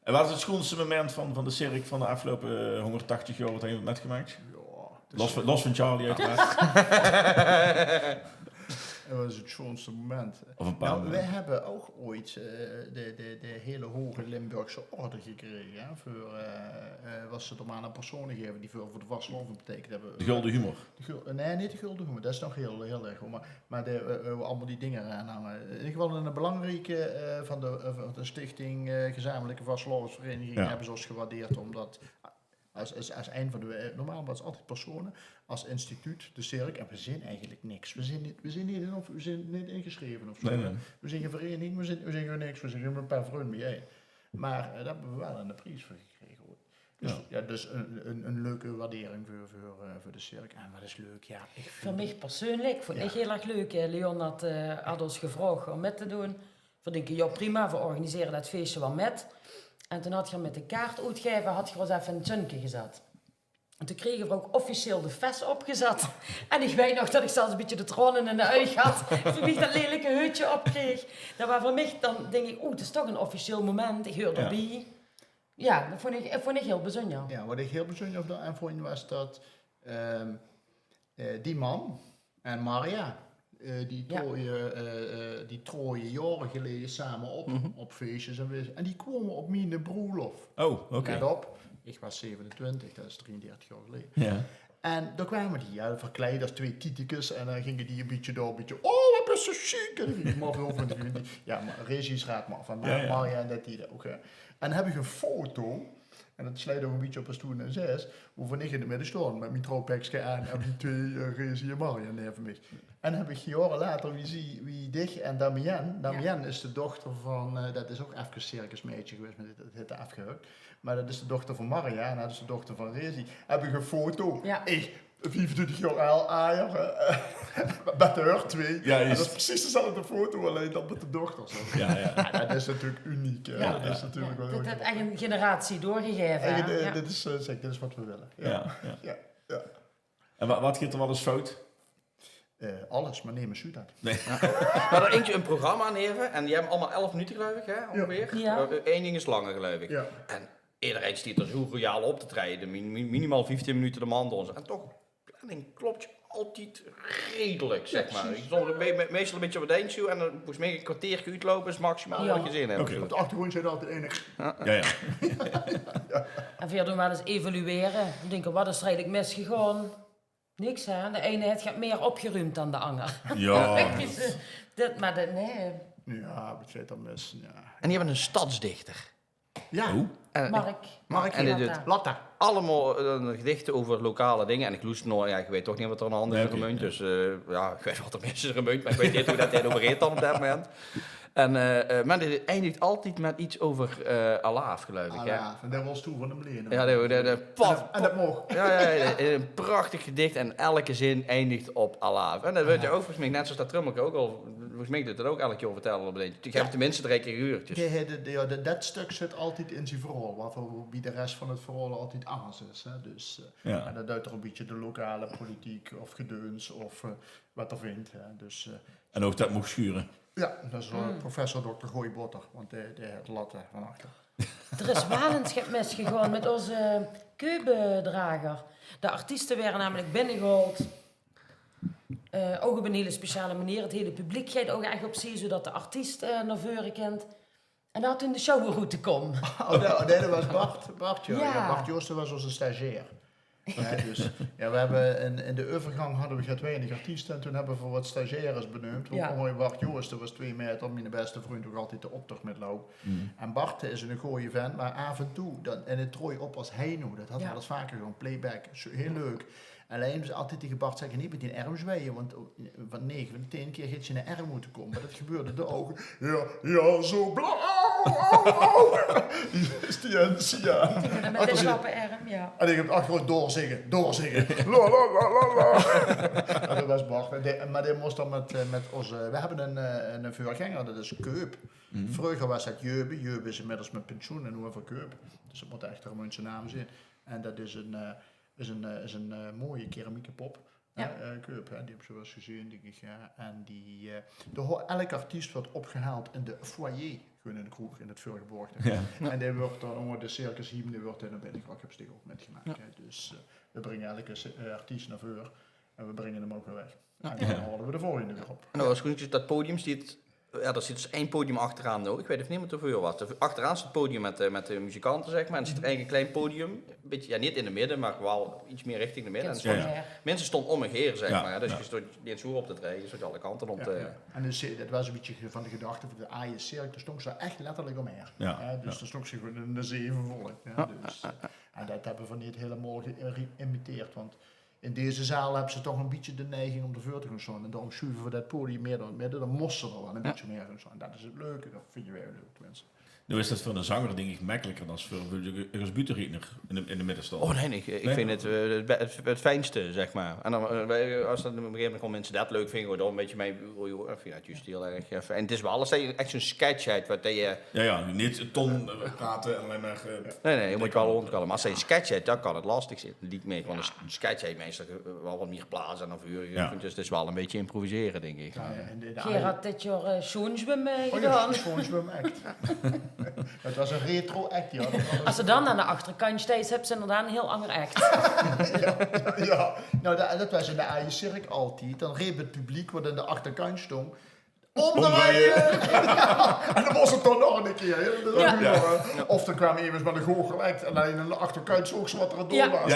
En waat is 't sjoenste moment van, van de cirk van de aafgeloupe, eh, hóngerdtachtig jaor waat geer höb mitgemaak? Ja, los van, los van Charlie, oeteraard. En waat is 't sjoenste moment? Of ein paar. Nou, veer höbbe ouch ooit, eh, de, de, de hele hoge Limburgse orde gekrege, hè, veur, eh, eh, waat ze d'r mer aan persone gaeve die veur, veur de vastelaovend beteikend höbbe. De gulden humor. De gul-, nae, neet de gulden humor, det is nog hiel, hiel erg, hoor. Mer Mer de, eh, eh, allemaol die dinger aan hange. In eder geval ein belangrieke, eh, van de, eh, van de stichting, eh, Gezamenlijke Vastelaovesvereniginge, ja, höbbe ze ós gewaardeerd, ómdet es, es, es ein van de, eh, normaal waas 't altied persone, es instituut, de cirk, en veer zeen eigelik niks. Veer zeen neet, veer zeen neet in of, veer zeen neet ingesjreve of zo, hè. Nae, nae. Veer zeen gein vereniging, veer zeen, veer zeen niks, veer zeen ein paar vrun bie-ein. Mer, eh, dao höbbe veer waal eine pries veur gekrege, hoor. Dus, ja, dus ein, ein, ein leuke waardering veur, veur, eh, veur de cirk. En waat is leuk, ja, ich vinj... Veur mich persuuenlik vónj ich hiel erg leuk, eh, Leon haet, eh, haet ós gevraog óm mit te doon. Veer dinke, ja, prima, veer organisere det feesje waal mit. En toen haet geer mit de kaartoetgaeve, haet geer ós effe ein tjunke gezat. En toen krege veer ouch officieel de fes opgezat. En ich weit nog det ich zelfs ein bietje de traone in de uge haw, toen ich det lelike hoodje opkreeg. Det waas veur mich, dan dink ich, oeh, det is toch ein officieel moment, ich heur d'rbie. Ja, det vónj ich, vónj ich hiel bezunjer. Ja, waat ich hiel bezunjer d'raan vónj waas det, ehm, eh, die mam en Maria, eh, die trooje, eh, eh, die trooje jaore geleje same op, op feesjes en wees. En die kwome op miene broelof. Oh, oké. Let op, ich waas zevenentwintig, det is drieëndertig jaor geleje. Ja. En dao kwame die, ja, verkleid es twee tietekes. En dan ginge die e bietje dao, e bietje, "Oh, waat bès se sjiek." En dan ging die man van die, ja, maar Rezi is raad maar van, ja, ja, Marja en det die ouch, hè. En dan heb ich ein foto, en det sleit ouch e bietje op es toen en zes, wovan ich in de midde stoon mit mien trouwpekske aan en die twee, eh, Rezi en Marja neve mich. En heb ich jaore later wie zie, wie dich en Damienne. Damienne is de dochter van, eh, det is ouch efkes circusmeidje gewees, maar det, det het afgehuk. Maar det is de dochter van Marja en det is de dochter van Rezi. Heb ich ein foto. Ja. Ich, viefentwintig jaor aal, ajer, eh, mit häör twee. Ja, en det is precies dezelfde foto, allein dan mit de dochter zo. Ja, ja. Ja, det is natuurlijk uniek, hè. Ja, det is natuurlijk wel. Det het echt ein generatie doorgegaeve, hè? Eigelik, eh, ja, dit is, eh, zeg, dit is waat we wille. Ja. Ja, ja. Ja, ja. En wa-, waat geit er waal ens fout? Eh, alles, maar neem ens uut det. Nee. Ja. We hadde eintje ein programma aan heve en die hebbe allemaal elf minute, geluif ich, hè, ongeveer. Ja. Eh, ein ding is langer, geluif ich. Ja. En ederein stiet er zo royaal op te traeje, min-, min-, minimaal vieftien minute de man door. En toch, planning klopt altied redelik, zeg maar. Ich stond me-, me-, meestal e bietje op het eindje en dan volgens mich ein kerteerke oetloupe is maximaal waat ich gezeen heb. Oké. Op de achtergrond zit altied ein. Ja, ja. En veer doen waal ens evaluere. Dinke, waat is er eigelik misgegaon? Niks, hè? De eine het get mier opgeruumd dan de anger. Ja. Dit, maar det, nee. Ja, waat geit er mis? Ja. En die hebbe eine stadsdichter. Ja. Oeh. En Mark. Mark en die Latta. Latta. Allemaal, eh, gedichte euver lokale dinger. En ich loester nog, ja, ich weit toch neet waat er aan de hand is in Remunj. Oké, ja. Dus, eh, ja, ich weit waat er mis is in Remunj, maar ich weit neet wie det hae euver geit dan op det moment. En, eh, eh, maar die eindigt altied mit iets euver, eh, Alaaf, geluif ich, hè? Alaaf, en det waas toen van de Mliener. Ja, de, de, de, en det, en det moch. Ja, ja, ja, ein prachtig gedicht en elke zin eindigt op Alaaf. En det wuuert ouch volgens mich, net zoals det trummelke ouch al, volgens mich det ouch elk jaor vertelle op ein. Ich heb het tenminste drie kier gehuurd, dus. Die, die, die, ja, det, det stök zit altied in zien verhaol, waat veur, wie de res van het verhaol altied angers is, hè. Dus, eh, ja, en det duit er e bietje de lokale politiek of gedeuns of, eh, waat er vindt, hè. Dus, eh, en ouch det moch sjuure. Ja, det is waal professor dokter Gooi Botter, want die, die het Latta van achter. Er is waal ens get misgegaon mit ozze keubedrager. De artieste waere namelijk binnegehaold, eh, ouch op ein hele speciale manier. Het hele publiek geit ouch echt op zie, zodet de artiest, eh, nao veure kint. En dae had toen de sjouwer oet de kom. Oh, nee, oh, nee, det waas Bart. Bart, ja. Ja. Ja, Bart Joosten waas ozze stagiair. Ja, dus, ja, we hebbe in, in de euvergank hadde we get weinig artieste en toen hebbe we waat stagiaires beneump. Ja. Bart Joosten waas twee meter, miene beste vrundj, ouch altied de optoch mitloup. En Bart is eine gooje vent, maar aaf en toe, dan, en het trooj op es Heino, det had waal ens vaker gedoon, playback, zo, heel leuk. Allein, ze altied taege Bart zegge, neet mit die erm zwieje, want van nege van de tien kier geit zien erm oet de kom. Maar det gebeurde d'r ouch. Ja, ja, zo blauw. Is die ens, ja. Mit de slappe erm, ja. En ich heb achteroet doorzegge, doorzegge. La, la, la, la, la. Ja, det waas Bart. En die, maar die mós dan mit, eh, mit ozze, we hebbe ein, eh, ein veurgenger, det is Keup. Vreuger waas det Jeube. Jeube is inmiddels mit pensioen en noe Keup. Dus det mót echt ein Remunjse naam zien. En det is ein, eh, is ein, eh, is ein, eh, mooie keramieke pop. Ja. Hè, eh, Keup, hè, die höbs se waal ens gezeen, dink ich, ja. En die, eh, dao ho-, elk artiest wuuert opgehaold in de foyer, gewoon in de kroeg in het Veurgeborgte. Ja. En dae wuuert dan ónger de circushymne, dae wuuert dan nao binne gebrach, höbs se ouch mitgemaak, hè. Dus, eh, we bringe elke, eh, artiest nao veur en we bringe 'm ouch weer weg. Ja. En dan haole we de volgende weer op. En dan waas good, det podium stiet Ja, d'r zit dus ein podium achteraan ouch. Ich weit effe neet waat d'r veur waas. D'r, achteraan zit het podium mit, eh, mit de muzikante, zeg maar. En zit d'r eigelik ein klein podium. Bietje, ja, neet in de midde, maar waal iets mier richting de midde. En minse stónge óm mich haer, zeg maar. Dus ge stóngt neet zo op te traeje, ge stóngt alle kante op te... Ja, ja. En dus, eh, det waas e bietje van de gedachte van de aaie circus, d'r stóng ze echt letterlik óm mich haer. Ja, dus d'r stóng ze gewoon in de zevenvolk. Ja, dus, eh, en det hebbe we neet hielemaol geïmiteerd, want in deze zaal hebbe ze toch e bietje de neiging óm d'r veur te gaon staon. En daoróm sjuve we det podium mier nao het midde. Dan mós ze d'r waal e bietje mier gaon staon. En det is het leuke, det vinje weej leuk, tenminste. Noe is det veur eine zenger, dink ich, mekkeliker dan veur, veur de, es buuttereedner in de, in de midde staon. Oh nee, nee, ich, ich vinj het, eh, het be-, het, het fijnste, zeg maar. En dan, eh, weej, es det op e gegaeve moment gewoon minse det leuk vinje, gewoon dao e bietje mei, oh joh, ich vinj het juist hiel erg, eh, fijn. En het is waal, es se echt zo'n sketch het, waat det je Ja, ja, neet ton, eh, praote en allein maar, eh, Nee, nee, ge mót waal róndkalle. Maar es se ein sketch het, dan kan het lastig zien. Liek mich, want ein sketch het meistal waal waat mier plaats en dan veur. Ja. Dus het is waal e bietje improvisere, dink ich. Ja, en de, de Gerard, dit jaor, eh, sjoonzwumme, eh, gedaon. Oh ja, sjoonzwumme, echt. Het was een retro-act, ja. As se dan aan de achterkantj steis, höbs se inderdaad 'n hiel anger act. Ja, ja. Nou, dat, dat was in de Aje Cirk altied. Dan reep het publiek, wat aan de achterkantj stóng: "Ómdreie!" En dan mós het toch nog 'ne kier, hè. Dat is humor, hè. Of er kwaam emes met 'n goochelact en allein aan de achterkantj zoog se wat er aan 't doon waas.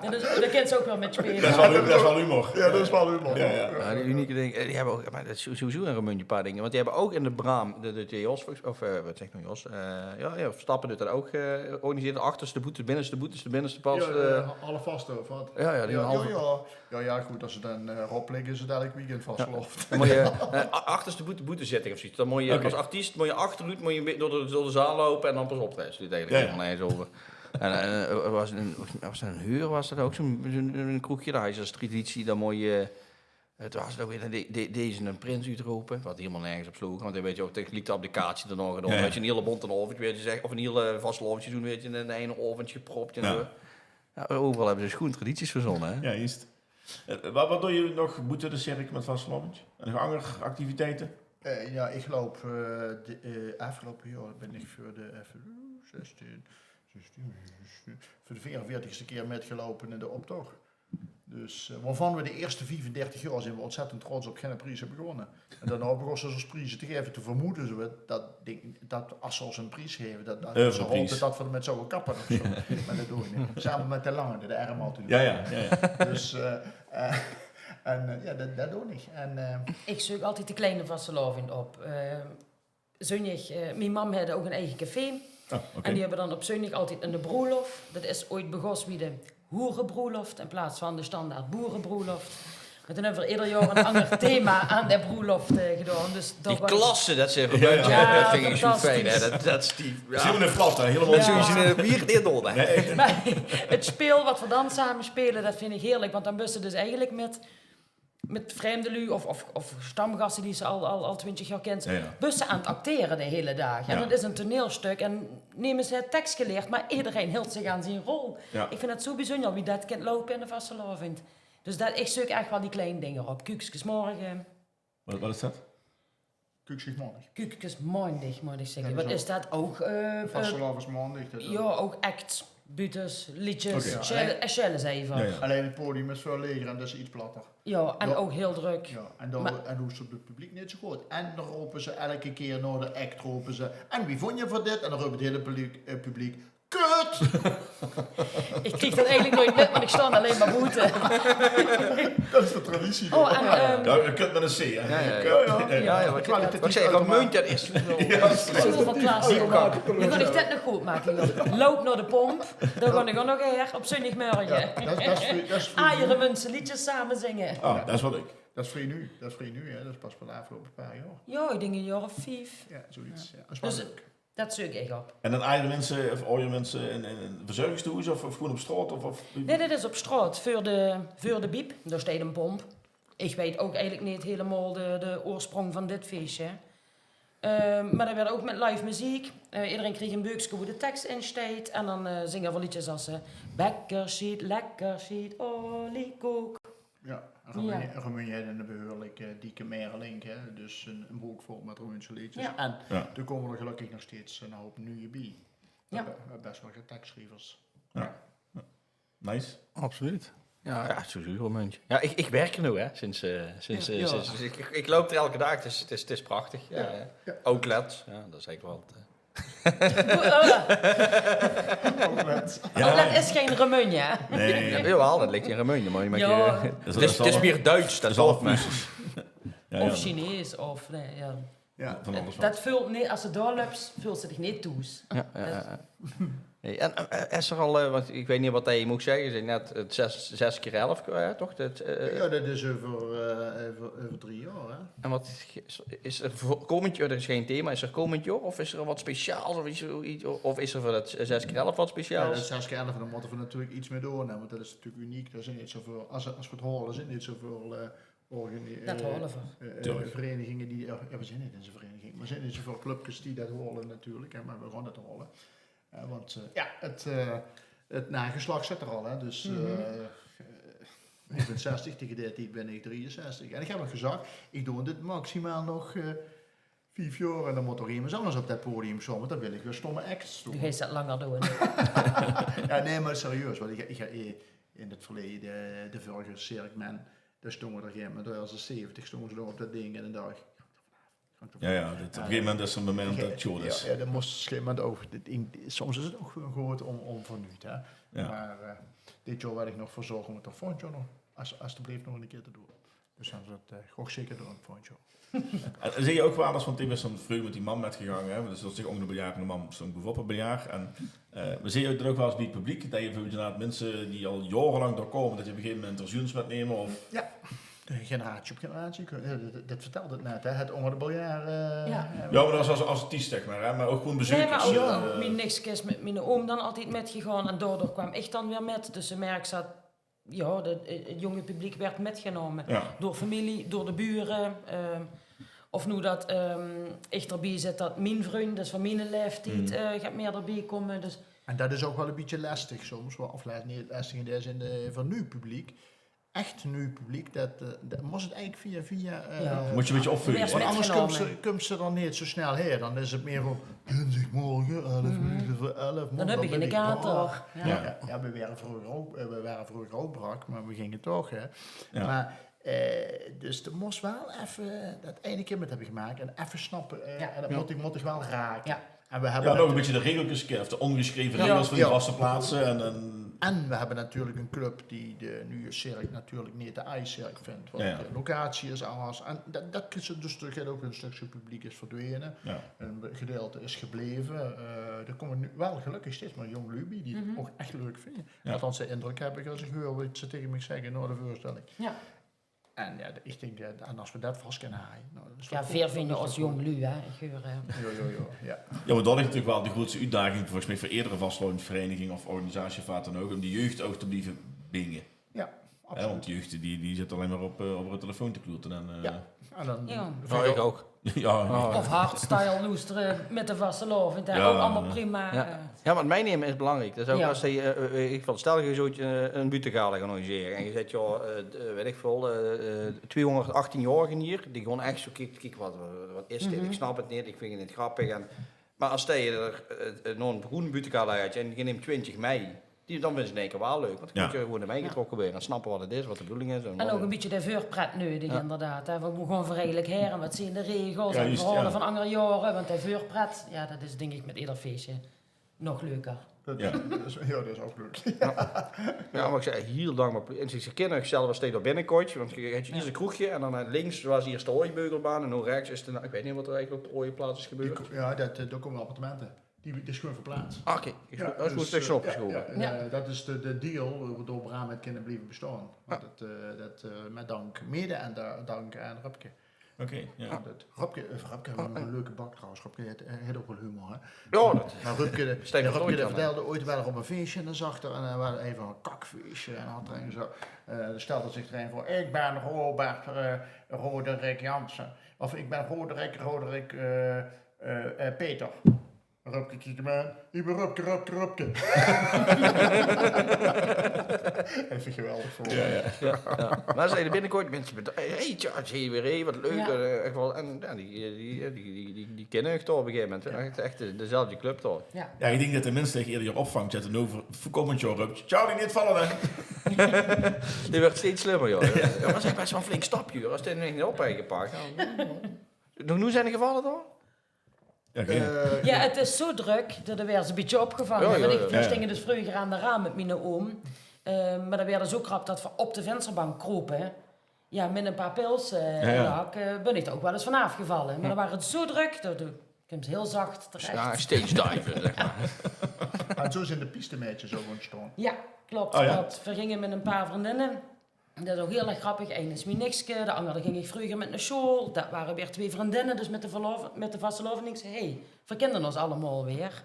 Ja, dat, dat kins se ouch waal mitspeule. Dat is waal, dat is waal humor. Ja, dat is waal humor. Ja, ja. Ja, die unieke dinger, eh, die höbbe ouch, maar dat is sowieso in Remunj 'n paar dinger. Want die höbbe ouch in de Braam, de, de, de Jos, of, eh, wat zeg ik nou, Jos? Eh, ja, ja, Verstappen doet dat ouch, eh, organiseren. Achterste boete, binnenste boete, binnenste pas. Ja, ja, eh, half vast of wat? Ja, ja, die ja, half ja, ja. Ja, ja, good, as ze dan, eh, rop ligke, is het dalik weekend vastgelopen. Dan mós se, eh, a-, achterste boete, boetezitting of zoiets. Dan mós se als artiest, mós se achteroet, mós se door de, door de zaal loupe en dan pas optraeje. Zoiets eigelik. Ja, ja. Helemaal nergens over. En, eh, er was 'n, was 'n Heur, was dat ouch zo'n, zo'n, zo'n kroegje, dao hadde ze als traditie, dan mós se, eh, het was ouch weer, de, de, deze 'n prins utrope, wat helemaal nergens op sloog, want dan weet se ouch, tegelijk de abdicatie daarna gedaon. Ja, ja. Weet se, 'n hiele bonte aovendj, weet se, zeg, of 'n hiel vastelaovendj, zo'n, weet se, in eine aovendj geprop en zo. Ja. Ja, overal höbbe ze schoen tradities verzonne, hè? Ja, juist. Eh, wat, wat doe je nog boete de cirk met vastelaovendj? En nog anger activiteite? Eh, ja, ik loup, eh, de, eh, afgelopen jaor bin ik veur de, effe, zestien, zestien, zestien, veur de veerenveertigste kier mitgeloupe in de optoch. Dus, eh, waarvan we de eerste viefendertig jaor, zeen we ontzettend trots op, geine pries hebbe gewonne. En daonao begós ze os prieze te gaeve, te vermoede, zo, dat ding, dat as ze os 'ne pries gaeve, dat, dat ze hoopde dat we d'rmit zouwe kappe of zo. Maar dat doon we neet. Same met de Lange, de erm altied. Ja, ja, ja, ja. Dus, eh, eh, en, eh, ja, dat, dat doon ik. En, eh, ik zeuk altied de kleine vastelaovendj op. Eh, zunjig, eh, mien mam haet ouch 'n eige café. Oh, oké. En die hebbe dan op zunjig altied 'n broelof. Dat is ooit begós wie de hoerebroelof in plaats van de standaard boerebroelof. Maar toen hebbe we ieder jaor 'n anger thema aan de broelof, eh, gedaon. Dus die klasse, dat ze even, ja, ja, dat vind ik zo fijn, hè. Dat, dat is die, ja. Ze doen het plat, hè, helemaal plat. Zo is het, eh, hier in Dordrecht. Nee. Maar het speel wat we dan same spele, dat vind ik heerlijk. Want dan bus se dus eigelik met met vreemde luuj of, of, of stamgaste die se al, al, al twintig jaor kins, ja, ja, bus se aan 't actere de hele daag. En, ja, dat is 'n toneelstuk. En nemes haet teks geleerd, maar ederein hilt zich aan zien rol. Ja. Ik vind dat zo bezunjer wie dat kint loupe in de vastelaovendj. Dus dat, ik zeuk echt wel die kleine dinger op. Kuukskes morge. Wat, wat is dat? Kuukskes maondig. Kuukskes maondig, moet ik zegge. Ja, wat is dat ouch, eh, vastelaovesmaondig, dat ja, ouch act, butes, liedjes, oké, ja, sjaele, sjaele zeiver. Ja, ja. Allein het podium is väöl leger en dat is iets platter. Ja, en ouch hiel druk. Ja, en dan, en doe is het publiek neet zo groot. En dan rope ze elke kier nao de act, rope ze: "En wie vónj je van dit?" En dan rope het hele publiek, eh, publiek: "Kut!" Ik krieg dat eigelik noeit mit, want ik staon allein maar boete. Dat is de traditie. Oh, en, ehm, ja, kut met 'n C, hè? Ja, ja, ja. Kut. Ja, ja. Ja, ja, wat ik zei, van muntje is. Ja, precies. Zoeväöl klasse. Dan gaon ik dat nog good make, joh. Loup nao de pomp, dan gaon ik ouch nog her op zunjigmorge. Ja, dat, dat is veur, dat is veur ajere minse liedjes same zinge. Oh, dat is wat ik. Dat is veur nu, dat is veur nu, hè. Dat is pas van de afgelopen paar jaor. Ja, ik dink 'n jaor of vief. Ja, zoiets. Ja. Dat is wel leuk. Dat zeuk ik op. En dan ajere minse, of ajere minse in, in, in verzorgingstehoes of, of gewoen op straot? Of, of... Nee, dat is op straot, veur de, veur de biep. Dao steit 'n pomp. Ik weet ouch eigelik neet helemaal de, de oorsprong van dit feesje. Ehm, maar dat werd ouch met live meziek. Eh, ederein kreeg 'n beukske boe de teks in steit. En dan, eh, zinge we liedjes as, eh, Bekker sjiet, lekker sjiet, oliekoek. Ja, en Remunj, Remunj haet 'n behuurlik, eh, dikke merelink, hè. Dus 'n, 'n book vol met Remunjse leedjes. Ja. En d'r kómme d'r gelökkig nog steeds 'n houp nuuj bie. Ja. We hebbe bes waal get tekssjrievers. Ja. Ja. Nice. Absoluut. Ja, ja, sowieso Remunj. Ja, ik, ik werk er noe, hè, sinds, eh, sinds, ja, eh, sinds, dus ik, ik, ik loup er elke daag. Het is, het is, het is prachtig. Ja, ja. Ja. Outlets, ja, dat is eigelik wel het, eh, Outlet. Ja. Outlet is gein Remunj, hè? Nee. Jawel, dat ligk in Remunj, maar je maakt, ja, eh, het is, het is meer Duits, dat is wel Prussisch. Ja, ja. Of Chinees, of, nee, ja. Ja. Van alles wat. Dat veult neet, as se dao löps, veuls se dich neet thoes. Ja, ja, ja, ja. Hey, en, eh, is er al, eh, want ik weet niet wat je mag zeggen, je zei net het zes, zes keer elf, hè, toch? Dat, eh, ja, dat is over, eh, over, over drie jaar, hè. En wat is er voor komend jaar, er is geen thema, is er komend jaar of is er wat speciaals of iets, zoiets, of is er voor dat zes keer elf wat speciaals? Ja, dat zes keer elf, dan moeten we natuurlijk iets mee doen, hè, want dat is natuurlijk uniek. Er zijn niet zoveel, als, als we het horen, er zijn niet zoveel, eh, organi-, dat eh, holen we. Eh, eh, verenigingen die, ja, we zijn niet in zo'n vereniging, maar er zijn niet zoveel clubjes die dat holen natuurlijk, hè, maar we gaan dat holen. Eh, want, eh, ja, het, eh, het nageslacht zit er al, hè, dus, eh, ik ben zestig, tegen die tijd ben ik drieënzestig. En ik heb al gezegd, ik doe dit maximaal nog, eh, vief jaor en dan mót toch emes angers op det podium staon, want dan wil ich weer stomme acts doon. Doe geis det langer doon. Ja, nae, mer serieus, want ich, ich, in 't verleje, de, de vörige Cirque Man, dao stónge d'r op e gegaeve moment, dao waore ze zeventig, stónge ze dao op det ding en dan dach ich, Ja, ja, det, op e gegaeve moment is d'r e moment det 't sjoon is. Ja, ja, det mós op e gegaeve moment ouch. Soms is 't ouch gewoon good óm, óm vernuujd, hè. Ja. Mer eh, dit jaor waer ich nog verzörg óm 't toch volgend jaor nog, es, esjeblief nog ein kier te doon. Dus dan zal ich 't eh, ouch zeker doon volgend jaor. En zeet geer ouch waal ins, want ich bön zo'n vreug mit die mam mitgegange, hè, dus det is ouch 'ne biljartende mam, zo'n boevenop 't biljart. En eh, mer zeet geer ouch waal ins bie 't publiek, det geer bieveurbeeld inderdaad minse die al jaorelang dao kómme, det die op e gegaeve moment d'r zuuns mitnumme, of? Ja, de generatie op generatie. Eh, det, det vertèlde 't net, hè, 't ónger de biljart. Eh, Ja. Ja, mer det is es, es artiest, zeg mer, hè, mer ouch gewoon bezeukers. Nae, mer ouch eh, mien nichtje is mit miene oom dan altied mitgegange en daodoor kwaam ich dan weer mit. Dus ze merk ze Ja, de, 't jónge publiek waert mitgenómme. Ja. Door femilie, door de bure. Eh, of noe det eh, ich d'rbie zit, det mien vrunj, dus van miene laeftied, eh, get mieë d'rbie kómme. Dus En det is ouch waal e bietje lestig soms, wa-, of le-, neet lestig in de zin eh, van nuuj publiek. Ech nuuj publiek, det, eh, det mós 't eigelik via via eh, Ja. Mós se e bietje opveuge. Want angers kums se, kums se d'r neet zo snel haer. Dan is 't mieë van, dinsdigmorge, elf minute veur elf, dan höb ich 'ne kater. Ja. Ja, ja, we waere vreuger ouch, eh, we waere vreuger ouch brak, mer we ginge toch, hè. Ja. Mer eh, dus de mós waal effe, det eine kier mit höbbe gemaak en effe snappe, eh, en det mót ich, mót ich waal rake. Ja. En we höbbe Ja, nog e bietje de regelkes kenne, of de óngesjreve regels van die vaste plaatse. En, en En we höbbe natuurlik ein club die de nuuje Cirque natuurlik neet de Ice Cirque vindj. Want Ja, ja. de locatie is angers. En det, det is dus, d'r geit ouch e stökske publiek is verdwene. Ja. Ein gedeilte is gebleve. Eh, d'r kómme noe waal gelökkig steeds mieë jóng luuj bie die 't ouch ech leuk vinje. Ja. Althans, dae indrök höb ich es ich huur waat ze taenge mich zègke nao de veurstelling. Ja. En ja, ich dink, eh, en es we det vas kinne haje, noe, det is Ja, toch veer cool. Vinje ós jóng luuj, hè. Ich huur eh, Ja, ja, ja, ja. Ja, mer det is natuurlik waal de groeatste oetdaging volges mich veur edere vastelaovesvereiniging of organisatie of waat dan ouch, óm die jeug ouch te blieve binje. Ja, absoluut. Hè, want de jeug die, die zit allein mer op eh, op häör telefoon te kloete. En eh, Ja. En dan Ja. Ja, ich ouch. Ja. Of hardstyle loestere mit de vastelaovend, hè. Ja. Ouch allemaol prima. Ja. Eh. Ja, want mitnumme is belangriek. Det is ouch Ja. es se, eh, eh, ich wil, stel, geer zouwt eh, ein buutegala gaon organisere. En geer zaet, ja, eh, d- eh, weit ich väöl, eh, eh, twiehóngerdachtienjaorige hie, die gaon ech zo kieke, kieke, waat, waat is dit? Ich snap 't neet, ich vinj 't neet grappig. En, mer es se d'r eh, eh, nog ein good buutegala haet en geer numt twintjig mei, die, dan vinje ze 't in eine kier waal leuk. Want dan Ja. kinne ze gewoon d'rbie getrokke waere en snappe waat 't is, waat de bedoeling is. En En ouch waat e bietje de veurpret neudig, Ja. inderdaad. Hè. Waat, wie gaon v'r eigelik haer en waat zeen de regels Ja, en juust, verhaole ja. van anger jaore. Want de veurpret, ja, det is dink ich mit eder feesje nog leuker. Det Ja. is, ja, det is ouch leuk. Ja, mer ich zeen hiel dankbaar. En ze, ze kinne ouch zelf, es se dao binnekóms, want geer höbt hie Ja. ein kroegje en dan eh, links waas hie de hooibeugelbaan en noe rechs is de, ich weit neet waat d'r eigelik op de Rode Plaats is Die gebeurd. ko- Ja, det, eh, dao kómme appartemente. Die, die is gewoon verplaats. Ah, oké. Is Ja, goed, is dus, goed, is eh, opgeschoven. ja, ja, Ja. eh, det is de, de deal, eh, waodoor Braam haet kinne blieve bestaon. Want Ja. det, eh, det eh, mit dank mede en da- dank aan Rupke. Oké, ja. Want 't Rupke, eh, Rupke haet nog 'ne leuke bak trouwens. Rupke haet, eh, haet ouch waal humor, hè. Ja, det Mer Rupke, de, Stijn ja, van Rupke Toontje, de hè. vertèlde ooit waal op ein feesje en dan zag 'r, en det waas effe ein kakfeesje, en had 'r ein zo, eh, dan stèlde zich d'r ein veur: "Ich bön Robert eh, Roderick Jansen. Of ich bön Roderick, Roderick eh, eh, eh, Peter." Rupke kiek 'm aan: "Ich bön Rupke, Rupke, Rupke." Det vinj ich geweldig veur. Ja, ja. Ja, ja. Mer ze binnenkort minse met, hey, hey, tja, zie je weer, hey, wat leuk. Ja. Eh, echt wel. En ja, die, die, die, die, die, die kennen echt al op een gegeven moment. Hè. Echt, echt de- dezelfde club al. Ja. Ja, ich dink det de minse die geer hie opvangtj, det d'r noe veur, veur kómmend jaor op Charlie neet valle, hè? Die werd steeds slimmer, joh. Ja, maar dat is echt best wel een flink stapje, joh. Als die nog niet op hebben gepakt. Nou, noe, noe zijn die gevallen dan? Ja, geen- Eh, Ja, het is zo druk det d'r weer ins een bietje opgevange. Ja, ja, Want ik ja. veer stinge dus vreuger aan de raam met miene oom. Eh, maar dan weer 't zo krap det veer op de vinsterbank krope. Ja, met een paar pils eh, Ja, ja. in de hak eh, bin ik d'r ook wel ins vanaaf gevalle. Maar dan waar 't zo druk, det doe ik 'm heel zacht terecht. Ja, stage diven, zeg maar. En zo zijn de pistemeidjes ook ontstaan. Ja, klopt. Oh ja? Klopt. Veer ginge met een paar vriendinne. Det is ook heel erg grappig. Ein is mien nichtje, de anger ging ik vreuger met nao sjool. Det ware weer twee vriendinne, dus met de, verlove- met de vastelaovendings. Hey, veer kende ós allemaol weer.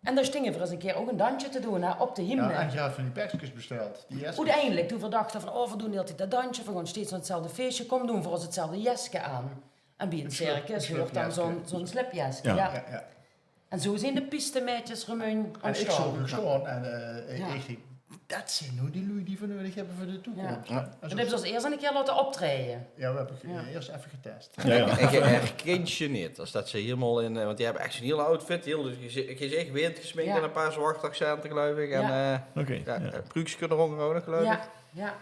En dan stinge veer ins een keer ook een dansje te doon, hè, op de hymne. Ja, en graad van die pekskes besteld. Die eskes. Oeteindelik, toen veer dachte van, oh, veer doon de hele tied det dansje, veer gaon steeds nao 'tzelfde feesje, kom, doon veer ós 'tzelfde jeske aan. En bie 't circus huurt dan zo'n zo'n slipjeske. Ja. Ja, ja. En zo zien de pistemeidjes Remunj ontstaan. En ik zoog 'm staon en eh, Ja. ik dink, Det zeen noe die luuj die v'r nudig höbbe veur de toekoms. Ja. En dat höbbe ze ós eers ein kier laote optraeje. Ja, v'r höbbe eers effe getest. Ja, ja. En ge herkins ze neet. Es det ze hielemaol in, eh, want die höbbe ech zo'n hiel outfit, hiel geze-, gezicht wit gesmink en ein paar zwarte accente, geluif ich. En, eh, ja, ein pruukske d'r ónger ouch nog, geluif ich. Ja, ja.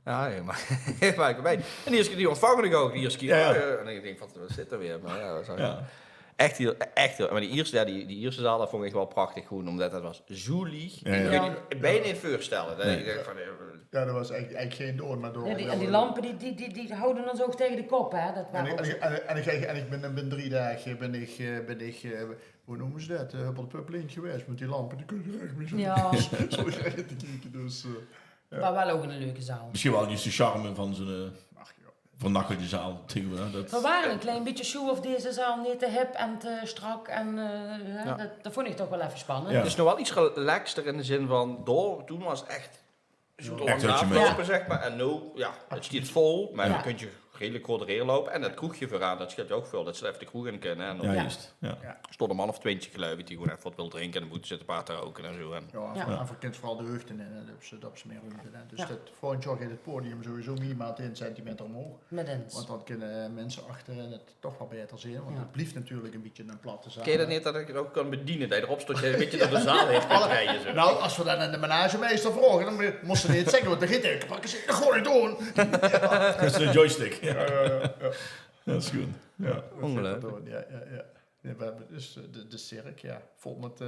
Ja, ja, mer, mer ich bön bie. En die ierste kier die óntvange ich ouch, die ierste kier. Ja, ja. Eh, en ich dink van, waat zit d'r weer? Mer ja, dat is ouch ech hiel, ech hiel, mer die ierste, ja, die, die ierste zaal, dat vónj ich waal prachtig good, ómdet dat waas zoe lieg. Ja, ja. Ich kós 't mich bienao neet veurstelle. Dat ich dink van, eh, ja, dat waas eigelik, eigelik gein doon, mer door. Ja, die, en die lampe die, die, die, die hawwe ós ouch taenge de kop, hè. Dat waas en ich, en, en ich, en ich bön, bön drie daag bön ich, eh, bön ich, eh, wie neume ze dat? Eh, Huppeldepuppelint gewaes, want die lampe die kónne ech neet zo. Ja. Zo te kieke, dus, eh. Ja. Mer waal ouch ein leuke zaal. Mesjien waal juus de charme van zo'n, eh, vernacheltje zaal taengewoordig, hè. Dat... V'r wore ein klein bietje sjoe of deze zaal neet te hip en te strak en, eh, ja, dat, dat vónj ich toch waal effe spannend. Ja. 't Is noe waal get relaxter in de zin van, door, toen waas 't ech zoe door 'n zaal loupe, zeg mer. En noe, ja, 't steit vol, mer dan kóns se redelik good d'rin loupe. En dat kroegje veuraan, dat sjeelt ouch väöl. Dat ze effe de kroeg in kónne, hè. Ja, juus. Ja. Stóng ein man of twintjig, geluif ich, die gewoon effe waat wille drinke. En dan mótte ze te paar te rouke en zoe. En... Ja, en veur, en veur kinds veural de heugde in, hè, dat ze, dat ze mieë ruumte, hè. Dus dat volgend jaor geit 't podium sowieso minimaal tieën centimeter omhoog. Mit ins. Want dan kinne minse achterin 't toch waal baeter zeen, want 't blief natuurlik ein bietje ein platte zaal, hè. Kins se dat neet, dat ich 't ouch kan bediene, dat se d'rop steis, dat se ein bietje door de zaal haer kins drejje, zoe? Nou, es v'r dan aan de menagemeister vraoge, dan mós se neet zègke, want dan geit 'r pakke zègke: "Dat gaon ich doon." Ja. Dat is ein joystick. Ja, ja, ja, ja. Ja, dat is good. Ja. Ongeluifelik. Ja, ja, ja. Nae, v'r höbbe dus, eh, de, de cirk, ja, vol mit, eh,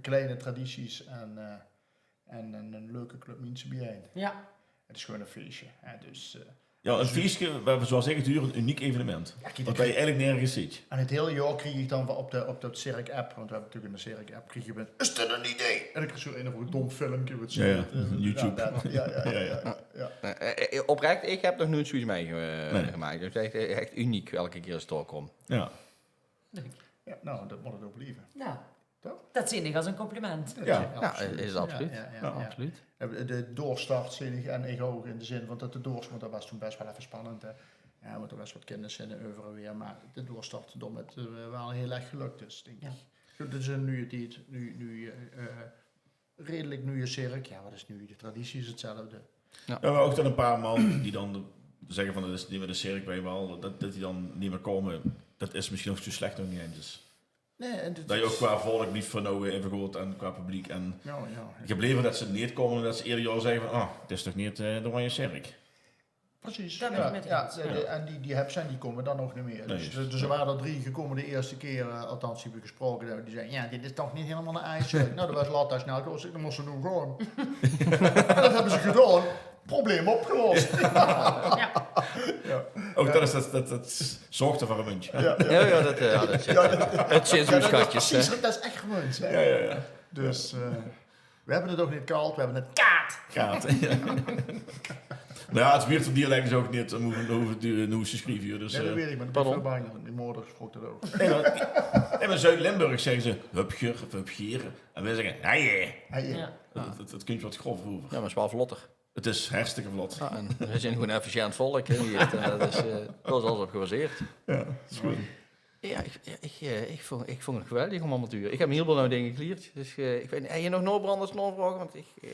kleine tradities en, eh, en ein, ein leuke club minse biejein. Ja. 't Is gewoon ein fieske, hè, dus, eh, ja, ein fieske, zoeas ich 't huur, ein uniek evenement. Ja, kiek, wat se eigelik nörges zeetj. En 't hiel jaor krieg ich dan op de, op de cirk-app, want v'r höbbe natuurlik ein cirk-app, krieg ich: "Is dit ein idee?" En dan krieg ich zoe'n of anger dom filmke, wat se... Ja, ja. Ein YouTube. Ja, ja, ja. Eh, eh, oprech, ich höb nog noeats zoeiets mitgemaak. 't Is ech, ech uniek, eder kier es ich dao kóm. Ja. Ja, nou, dat mót 't ouch blieve. Ja. Toch? Dat zeen ich es ein compliment. Ja. Ja, absoluut. Is absoluut. Ja, ja, ja, absoluut. Eh, de doorstart zeen ich, en ich ouch, in de zin van dat de doors-, want dat waas toen bès waal effe spannend, hè. Ja, want d'r waas waat kinnis in euver en weer, mer de doorstart door mit, eh, waal hiel erg gelök is, dink ich. Ja. Good, 't is ein nuje tied, noe, noe, eh, redelik nuje cirk. Ja, wat is noe? De traditie is 'tzelfde. Ja. Ja, mer ouch dan ein paar man die dan zègke van: "Dat is neet mieë de cirk, weit se waal", dat, dat die dan neet mieë kómme, dat is mesjien ouch zoe slech nog neet ins. Nae, en dat se ouch qua volk bliefs vernauwe, effe good, en qua publiek. En ja, ja. Ich höb leever dat ze neet kómme, dat ze eder jaor zègke van: "Oh, 't is toch neet, eh, de Oranje Cirk." Precies. Dao bön ich 't mit ins. Ja, ja, en die, die höbs se, die kómme dan ouch neet mieë. Nae, dus, juus. Dus d'r wore d'r drie gekómme de ierste kier, eh, althans, die höbbe gesproke, die zagte: "Ja, dit is toch neet hielemaol ein Oranje Cirk." Nou, dat waas laat, snel, dan mós se noe gaon. En dat höbbe ze gedaon. Probleem opgelos. Ja. Ja. Ouch dat is dat, dat, dat zörg veur ein muntje. Ja, ja. Ja, ja, dat, eh, ja, dat zit, ja, dat, dat zit zoe, ja, dat is schatjes, precies, hè. Dat is ech ein muntje, hè. Ja, ja, ja. Dus, eh, v'r höbbe 't ouch neet kald, v'r höbbe 't kaad. Kaad, ja. Mer ja, 't Wieërter dialek is ouch neet, um hoeve, hoeve, hoeve te sjrieve, dus, nae, dat, eh, weit ich, mer dat... Pardon? Mien moder spraok dat ouch. Nae, mer, nae, mer Zuid-Limburg zègke ze: "Hupgeer" of "Hupgeer". En veer zègke: "Heije". Heije. Ja. Dat, dat, dat kump get grover euver. Ja, mer 't is waal vlotter. 't Is hartstikke vlot. Ja, en veer zeen gewoon efficiënt volk, hè, hie. En dat is, eh, dat is alles op gebaseerd. Ja, dat is good. Ja, ich, ja, ich, eh, ich vónj, ich vónj 't geweldig um allemaol te hure. Ich höb hiel väöl nuuj dinger gelierd. Dus, eh, ich weit neet, höbs se nog naobraoge, Bran, es naovrage? Want ich, eh,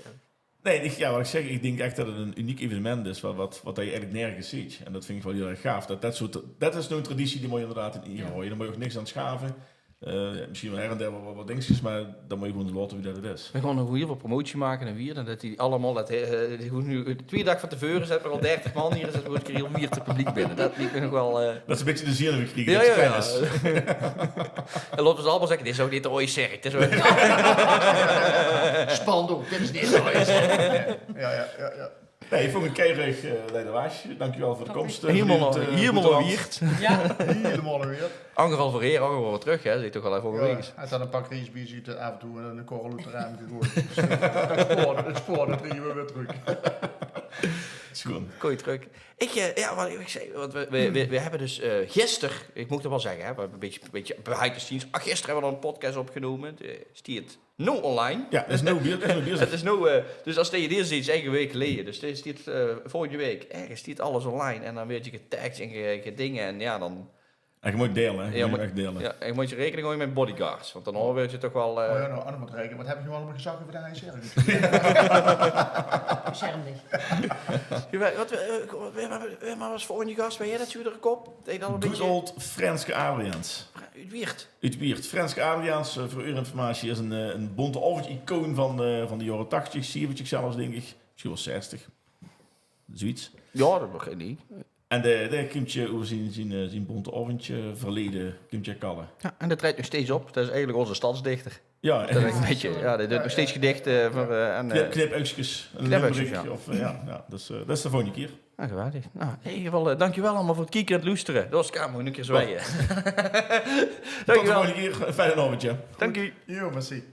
nae, ich, ja, wat ich zègk, ich dink ech dat 't ein uniek evenement is, wat, wat, wat se eigelik nörges zeetj. En dat vinj ich waal hiel erg gaaf. Dat, dat soort, dat is noe ein traditie die mós se inderdaad in iere haoje. Dao mós se ouch niks aan sjaove. Eh, mesjien waal her en der waat, waat, waat dingskes, mer dan mós se gewoon laote wie dat 't is. Veer gaon nog hiel väöl promotie make in Wieërt. En dat die allemaol, dat, eh, die hoeft noe, eh, twieë daag van te veure zètte v'r al dertig man hie en zètte v'r 'ne kier hiel Wieërt 't publiek binne. Dat liek mich nog waal, eh... Dat ze ein bietje de zenuwe kriege, ja, dat 't klein is. En laote v'r ze allemaol zègke: "Dit is ouch neet de Oranje Cirk, dit is ouch..." Spandoek: "Dit is neet de Oranje Cirk." Ja, ja, ja, ja. Nae, ich vónj 't kei leuk, eh, dat se d'r waas. Dankjewel veur de kóms. Hielemaol, eh, hielemaol in Wieërt. Ja. Hielemaol in Wieërt. Angerhalf oer hie, ouch waal weer trök, hè. Zit toch waal effe óngerwaeg. Ja, hae haw ein pak ries bie zich, aaf en toe ein korrel oet 't raam gegoejd. Dus, eh, dat spoorde, 't spoorde, drie oer weer trök. Schoon. Kóns trök. Ich, eh, ja, wat ich zag, want veer, veer, veer, veer höbbe dus, eh, gister, ich mót 't waal zègke, hè, ein bietje, bietje behind the scenes. Ach, gister höbbe veer nog ein podcast opgenome. Eh, is die 't noe online? Ja, dat is noe bezig, dat is noe bezig. 't Is noe, eh, dus es se dit zeetj, is 't eigelik ein waek geleje. Dus dit is, eh, volgende waek. Örges steit alles online en dan waertj se getagd en ge-, gedinge. En ja, dan En ge mót deile, hè? Ge mót ech deile. Ja, en ge mót rekening hawwe mit bodyguards, want dan wurdt 't toch waal... Oh ja, nou, Anne mót rekene. Wat höb ich noe allemaol gezag euver de H S R? Bescherm dich. Wat, eh, wat, wat waas veur ónge gas? Wae haet dat zoe door de kop? Good old Frenske Adriaans. Oet Wieërt. Oet Wieërt. Frenske Adriaans, eh, veur eur informatie, is 'n, eh, 'n Bonte Aovendj-icoon van de, van de jaore tachtig, zeventig zelfs, dink ich. Mesjien waal zestig. Zoeiets. Ja, dat begrijp ich. En de, de kumtj, eh, euver zien, zien, eh, zien Bonte Aovendj-verleje kumtj 'r kalle. Ja, en dat trètj nog steeds op. Dat is eigelik ózze stadsdichter. Ja, dat is 'n bietje, ja, dae deit nog steeds gedichte veur, eh, en, eh, knipuigskes, 'n limerick of, eh, ja, ja, dus, eh, dat is de volgende kier. Ja, geweldig. Nou, in eder geval, eh, dankjewel allemaol veur 't kieke en 't loestere. Dat waas Kamo, nog 'ne kier zwaeje. Tot de volgende kier. Fijne aovendj, ja. Dank u. Jo, merci.